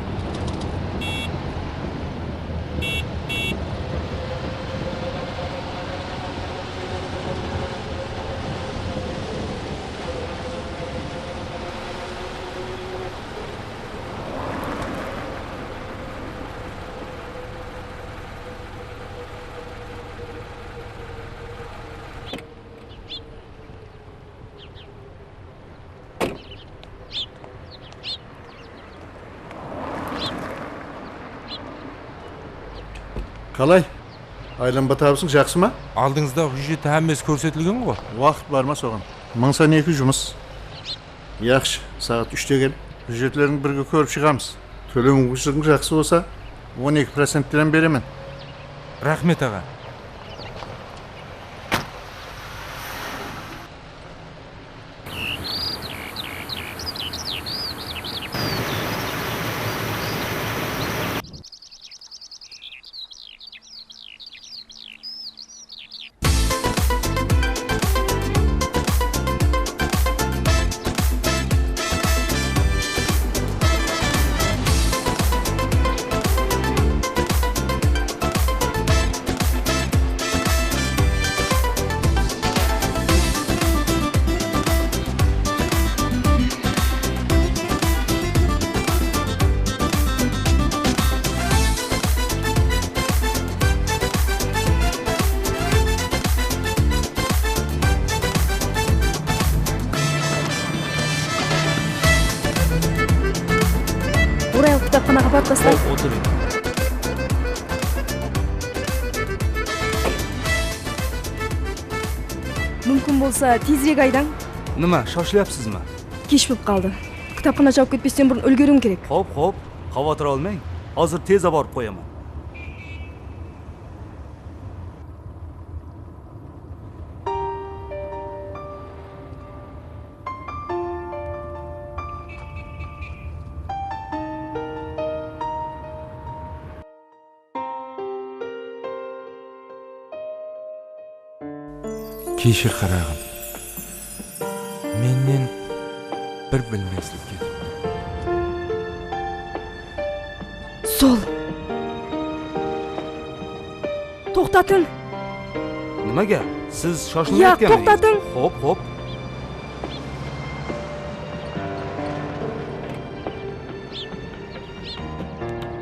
Qalay? Aylanba tabısıń jaqsı ma? Aldıńızdaǵı hújjette hámmesi kórsetilgen ǵo. Waqıt bar ma soǵan? Mıń san eki jumıs. Yaqshı, saat úshte kel. Hújjetlerin birge kórip shıǵamız. Tólew múmkinshiligim jaqsı bolsa, on eki procentten beremen. Raxmet, aǵa. Oraylı kitapxanaǵa barıp baslayıq. Hop, otırıń. Múmkin bolsa, tezirek aydań. Nima, shoshilyapsizmi? Kesh bolıp qaldı. Kitapxana jawıp ketpesten burın úlgeriwim kerek. Hop, hop, xabatır almań. Házir tez aparıp qoyaman. Keshir, qaraǵım. Mennen bir bilmeslik ketipti. Sol. Toqtatıń! Nimaga? Siz shoshilmayotganmi? Yoq, toqtatıń! Xo'p, xo'p.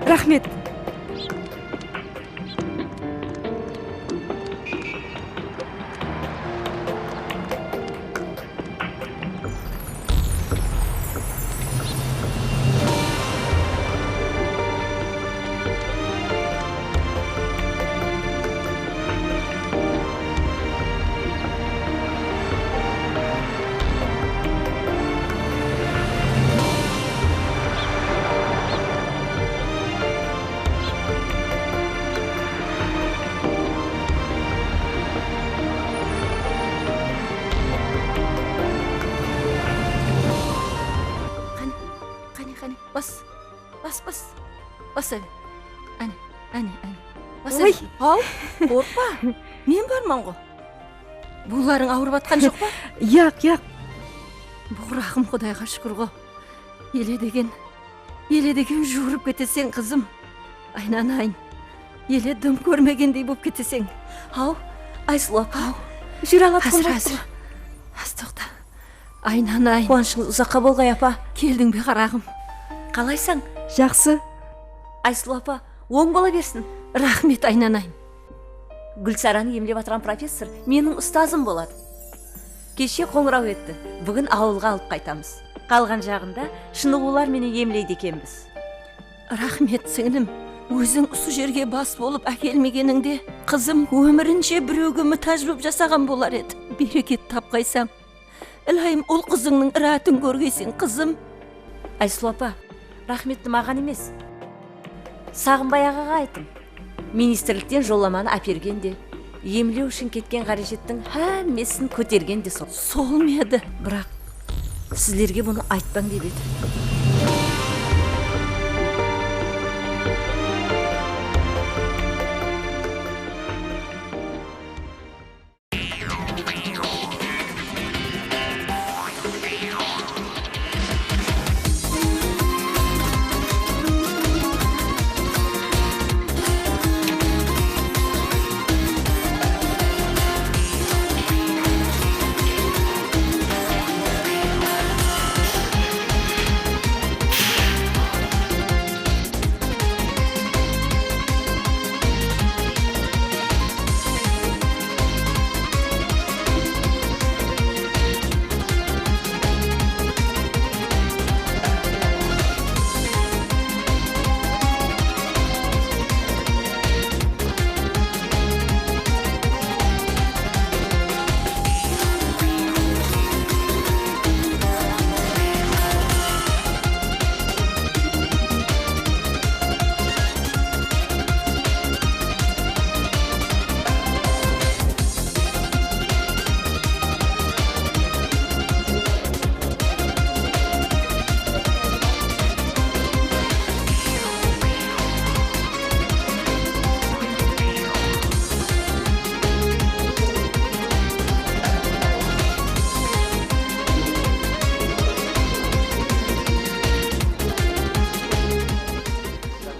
Raxmet. Qáne, qáne, qáne, bas, bas, bas, bas áne, áne, áne, áne, bas áne. Oy! Haw, qorqpa, men barman ǵo. Buwlarıń awırıp atqan joq pa? Yaq, yaq. Buwraǵım, Qudayǵa shúkir ǵo. Ele degen, ele degen juwırıp keteseń, qızım. Aynanayın. Ele dım kórmegendey bolıp keteseń. Haw, Aysulıw apa. Haw. Júre alatuǵın bolıptı. Házir, házir. Az toqta. Aynanayın. Quwanıshıńız uzaqqa bolǵay, apa. Keldiń be, qaraǵım? Qalaysań? Jaqsı. Aysulıw apa, oń bola bersin. Raxmet, aynanayın. Gúlsaranı emlep atırǵan professor meniń ustazım boladı. Keshe qońıraw etti. Búgin awılǵa alıp qaytamız. Qalǵan jaǵında shınıǵıwlar menen emleydi ekenbiz. Raxmet, sińlim. Óziń usı jerge bas bolıp ákelmegenińde, qızım ómirinshe birewge mútáj bolıp jasaǵan bolar edi. Bereket tapqaysam. Ilayım, ul-qızıńnıń iratın kórgeyseń, qızım. Aysulıw apa, raxmetti maǵan emes, Saǵınbay aǵaǵa aytıń. Ministrlikten jollamanı ápergen de, emlew ushın ketken ǵárejettiń hámmesin kótergen de sol. Sol ma edi? Biraq sizlerge bunı aytpań dep edi.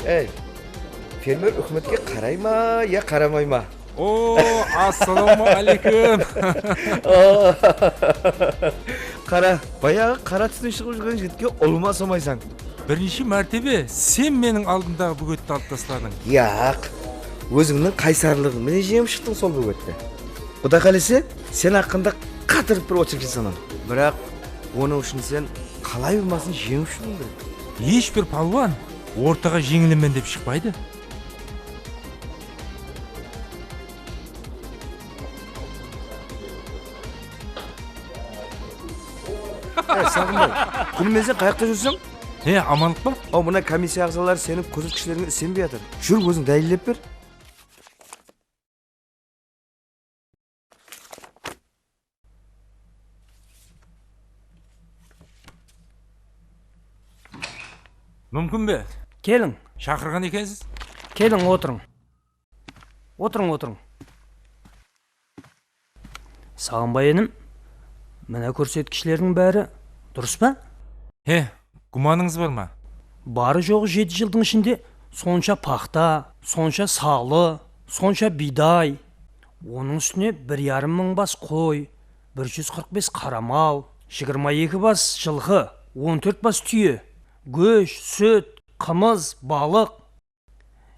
Ey, fermer úkimetke qaray ma ya qaramay ma? O, assalawma áleykum. Qara, bayaǵı qara túsinen shıǵıp júrgen jigitke ulıwma usamaysań. Birinshi mártebe sen meniń aldımdaǵı bógetti alıp tasladıń. Yaq, ózińniń qaysarlıǵıń menen jeńip shıqtıń sol bógetti. Quday qálese, sen haqqında qatırıp bir ocherk jazaman. Biraq onıń ushın sen qalay bolmasın jeńip shıǵıwıń kerek. Hesh bir palwan ortaǵa jeńilemen dep shıqpaydı. Ey, Saǵınbay, kúnimizden qayaqta júrseń? He, amanlıq pa? Aw, mına komissiya aǵzaları seniń kórsetkishlerińe isenbey atır. Júr, óziń dálillep ber. Múmkin be? Keliń. Shaqırǵan ekensiz. Keliń, otırıń. Otırıń, otırıń. Saǵınbay inim, mına kórsetkishlerdiń bári durıs pa? He, gúmanıńız bar ma? Barı-joǵı jeti jıldıń ishinde sonsha paxta, sonsha salı, Sonsha biyday, onıń ústine bir yarım mıń bas qoy, bir júz qırq bes qara mal, jigirma eki bas jılqı, on tórt bas túye, gósh, sút, qımız, balıq.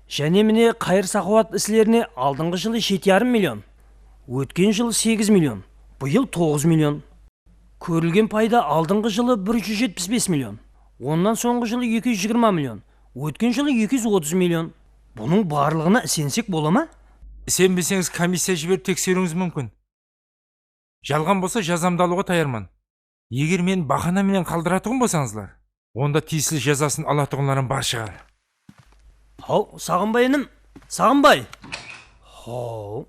Jáne mine qayır-saqawat islerine aldınǵı jılı jeti yarım million, ótken jılı segiz million, bıyıl toǵız million. Kórilgen payda aldınǵı jılı bir júz jetpis bes million, onnan sońǵı jılı eki júz jigirma million, ótken jılı eki júz otız million. Bunıń barlıǵına isensek bola ma? Isenbeseńiz, komissiya jiberip tekseriwińiz múmkin. Jalǵan bolsa, jazamdı alıwǵa tayarman. Eger meni bahana menen qaldıratuǵın bolsańızlar, onda tiyisli jazasın alatuǵınlar hám bar shıǵar. Haw, Saǵınbay inim, Saǵınbay! Haw.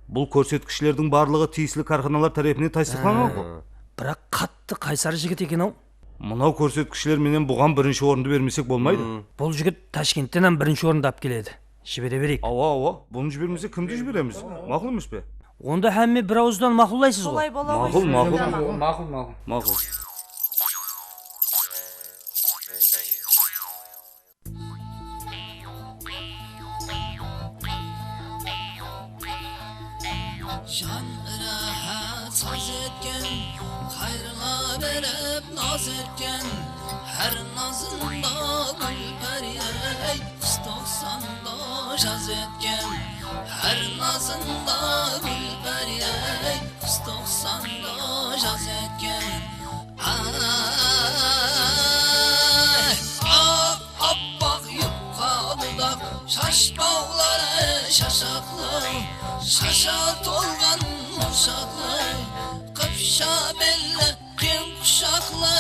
Bul kórsetkishlerdiń barlıǵı tiyisli kárxanalar tárepinen taysıqlanǵan ǵo. Biraq qattı qaysar jigit eken-aw. Mınaw kórsetkishler menen buǵan birinshi orındı bermesek bolmaydı. Bul jigit Tashkentten hám birinshi orındı alıp keledi. Jibere bereyik. Awa, awa. Bunı jibermesek, kimdi jiberemiz? Maqul emes pe? Onda hámme bir awızdan maqullaysız ǵo. Solay bola Maqul, bersin. Maqul. Maqul, maqul. Maqul. Jan ráhát saz etken, qayırǵa berip naz etken, hár nazında gúl páriyey, qıs toqsanda jaz etken, hár nazında gúl páriyey, qıs toqsanda jaz etken. Ay, aq, appaq, yupqa dudaq, shash bawları shashaqlı, shasha tolǵan monshaqlı, qıpsha belli, qıyın qushaqlı.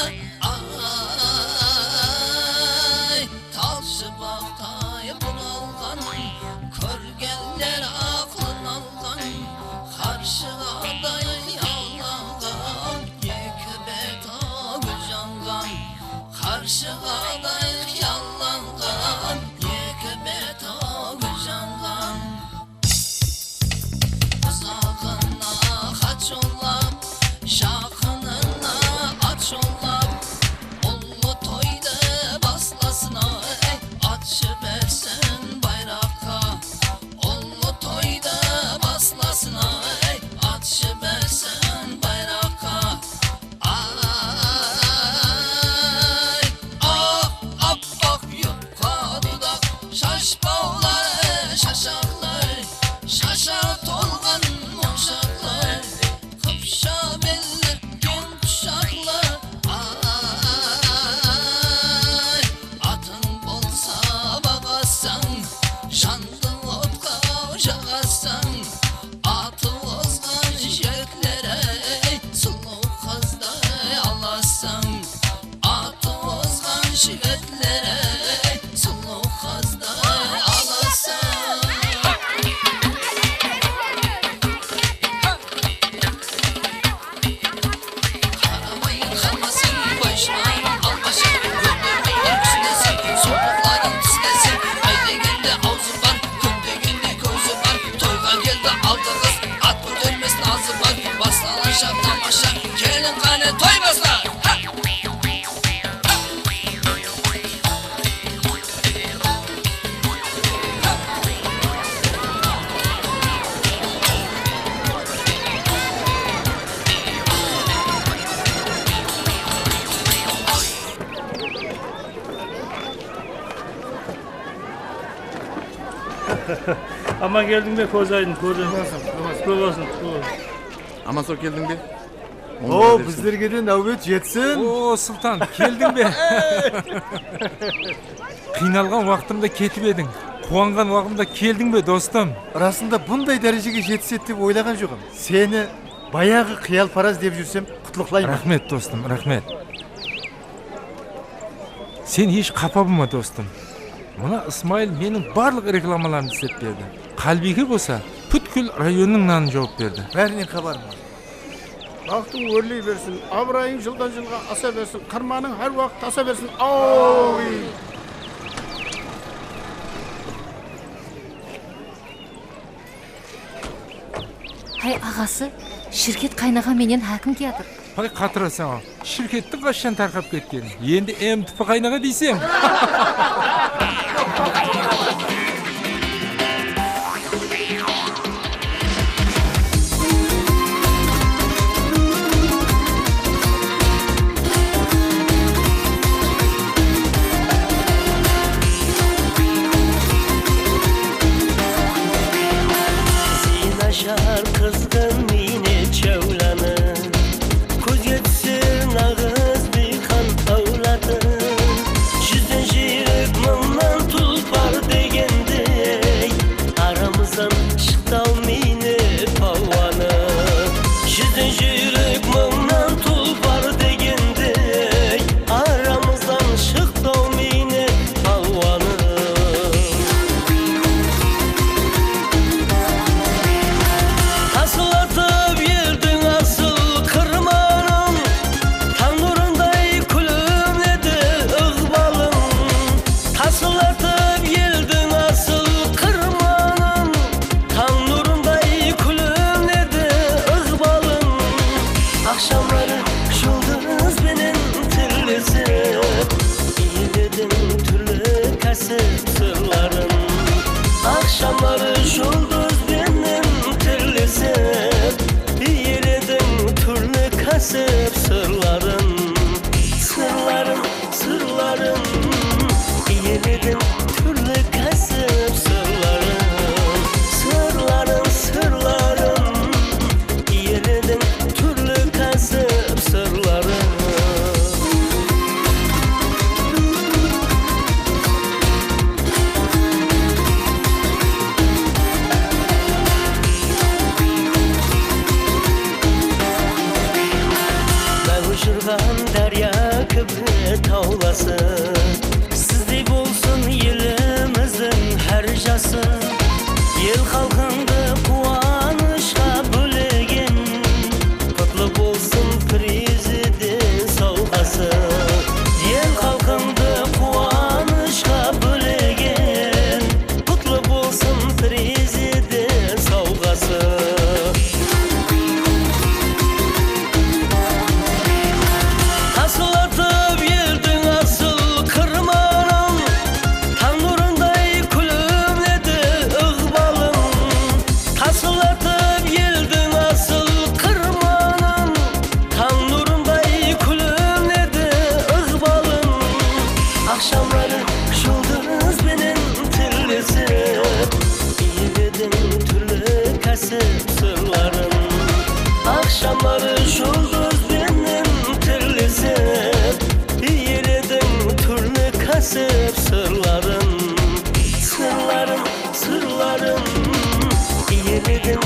Ay, talshıbaqtay bunalǵan, kórgenler aqılın alǵan, qarshıǵaday allanǵan, eki beti gúl janǵan, qarshıǵaday allanǵan, eki beti gúl janǵan. Uzaǵına xat jollap, jaqınına at jollap, ullı toydı baslasın ay, atshı bersin bayraqqa. Ullı toydı baslasın ay, atshı bersin bayraqqa. Ay, ah, appaq yupqa dudaq, shash bawları shashaqlı, shasha tolǵan monshaqlı, qıpsha belli, keń qushaqlı. Ay, atıń bolsa baǵasań, jandı otqa jaǵasań. Atı ozǵan jigitler-ey, sulıw qızdı alasań. Atı ozǵan jigitler-ey, sulıw qızdı alasań. Qaramayın qalmasın, bayshılarıń alqashı, ótlerdiń úlkisindesiń, suwıqlarıń tislesiń, ay degende awzı bar, kún degende kózi bar, toyǵa keldi altı qız, at kótermes nazı bar, baslanashaq tamasha, kelin qáne toy basla! Ha! Aman keldiń be, kóz aydın, kóz aydın. Kútke bolsın, kútke bolsın. Aman-saw keldiń be? O, bizlerge de náwbet jetsin. O, Sultan, keldiń be? Qıynalǵan waqtımda ketip ediń, quwanǵan waqtımda keldiń be, dostım? Rasında bunday dárejege jetisedi dep oylaǵan joq edim. Seni bayaǵı qıyalparaz dep júrsem, qutlıqlayman. Raxmet, dostım, raxmet. Sen hesh qapa bolma, dostım. Mına Ismayıl meniń barlıq reklamalarımdı islep berdi. Qálbiyke bolsa pútkil rayonnıń nanın jawıp berdi. Bárinen xabarım bar. Baxtıń órley bersin, abırayıń jıldan jılǵa asa bersin, qırmanıń hár waqıt tasa bersin. Aw! Háy, aǵası, Shirket qaynaǵa menen hákim kiyatır. Pay, qatırasań-aw. Shirkettiń qashshan tarqap ketkenin. Endi M T P qaynaǵa deyseń. Aqshamları juldız benen tilesip, iyelediń túrli kásip sırların. Aqshamları juldız benen tilesip, iyelediń túrli kásip sırların. Sırların, sırların, iyelediń túrli kásip sırların. Sırların, sırların, iyelediń túrli kásip sırların. Máwij urǵan dárya kibi tawlası. Sizdey bolsın elimizdiń hár jası. El xalqıńdı quwanıshqa bólegen, qutlı bolsın Prezident sawǵası. El xalqıńdı quwanıshqa bólegen, qutlı bolsın Prezident sawǵası. Tasılatıp eldiń asıl qırmanın, tań nurınday kúlimledi ıǵbalın. Tasılatıp eldiń asıl qırmanın, tań nurınday kúlimledi ıǵbalın. Aqshamları juldız benen tilesip, iyelediń túrli kásip sırların. Aqshamları juldız benen tilesip, iyelediń túrli kásip sırların. Sırların, sırların, iyelediń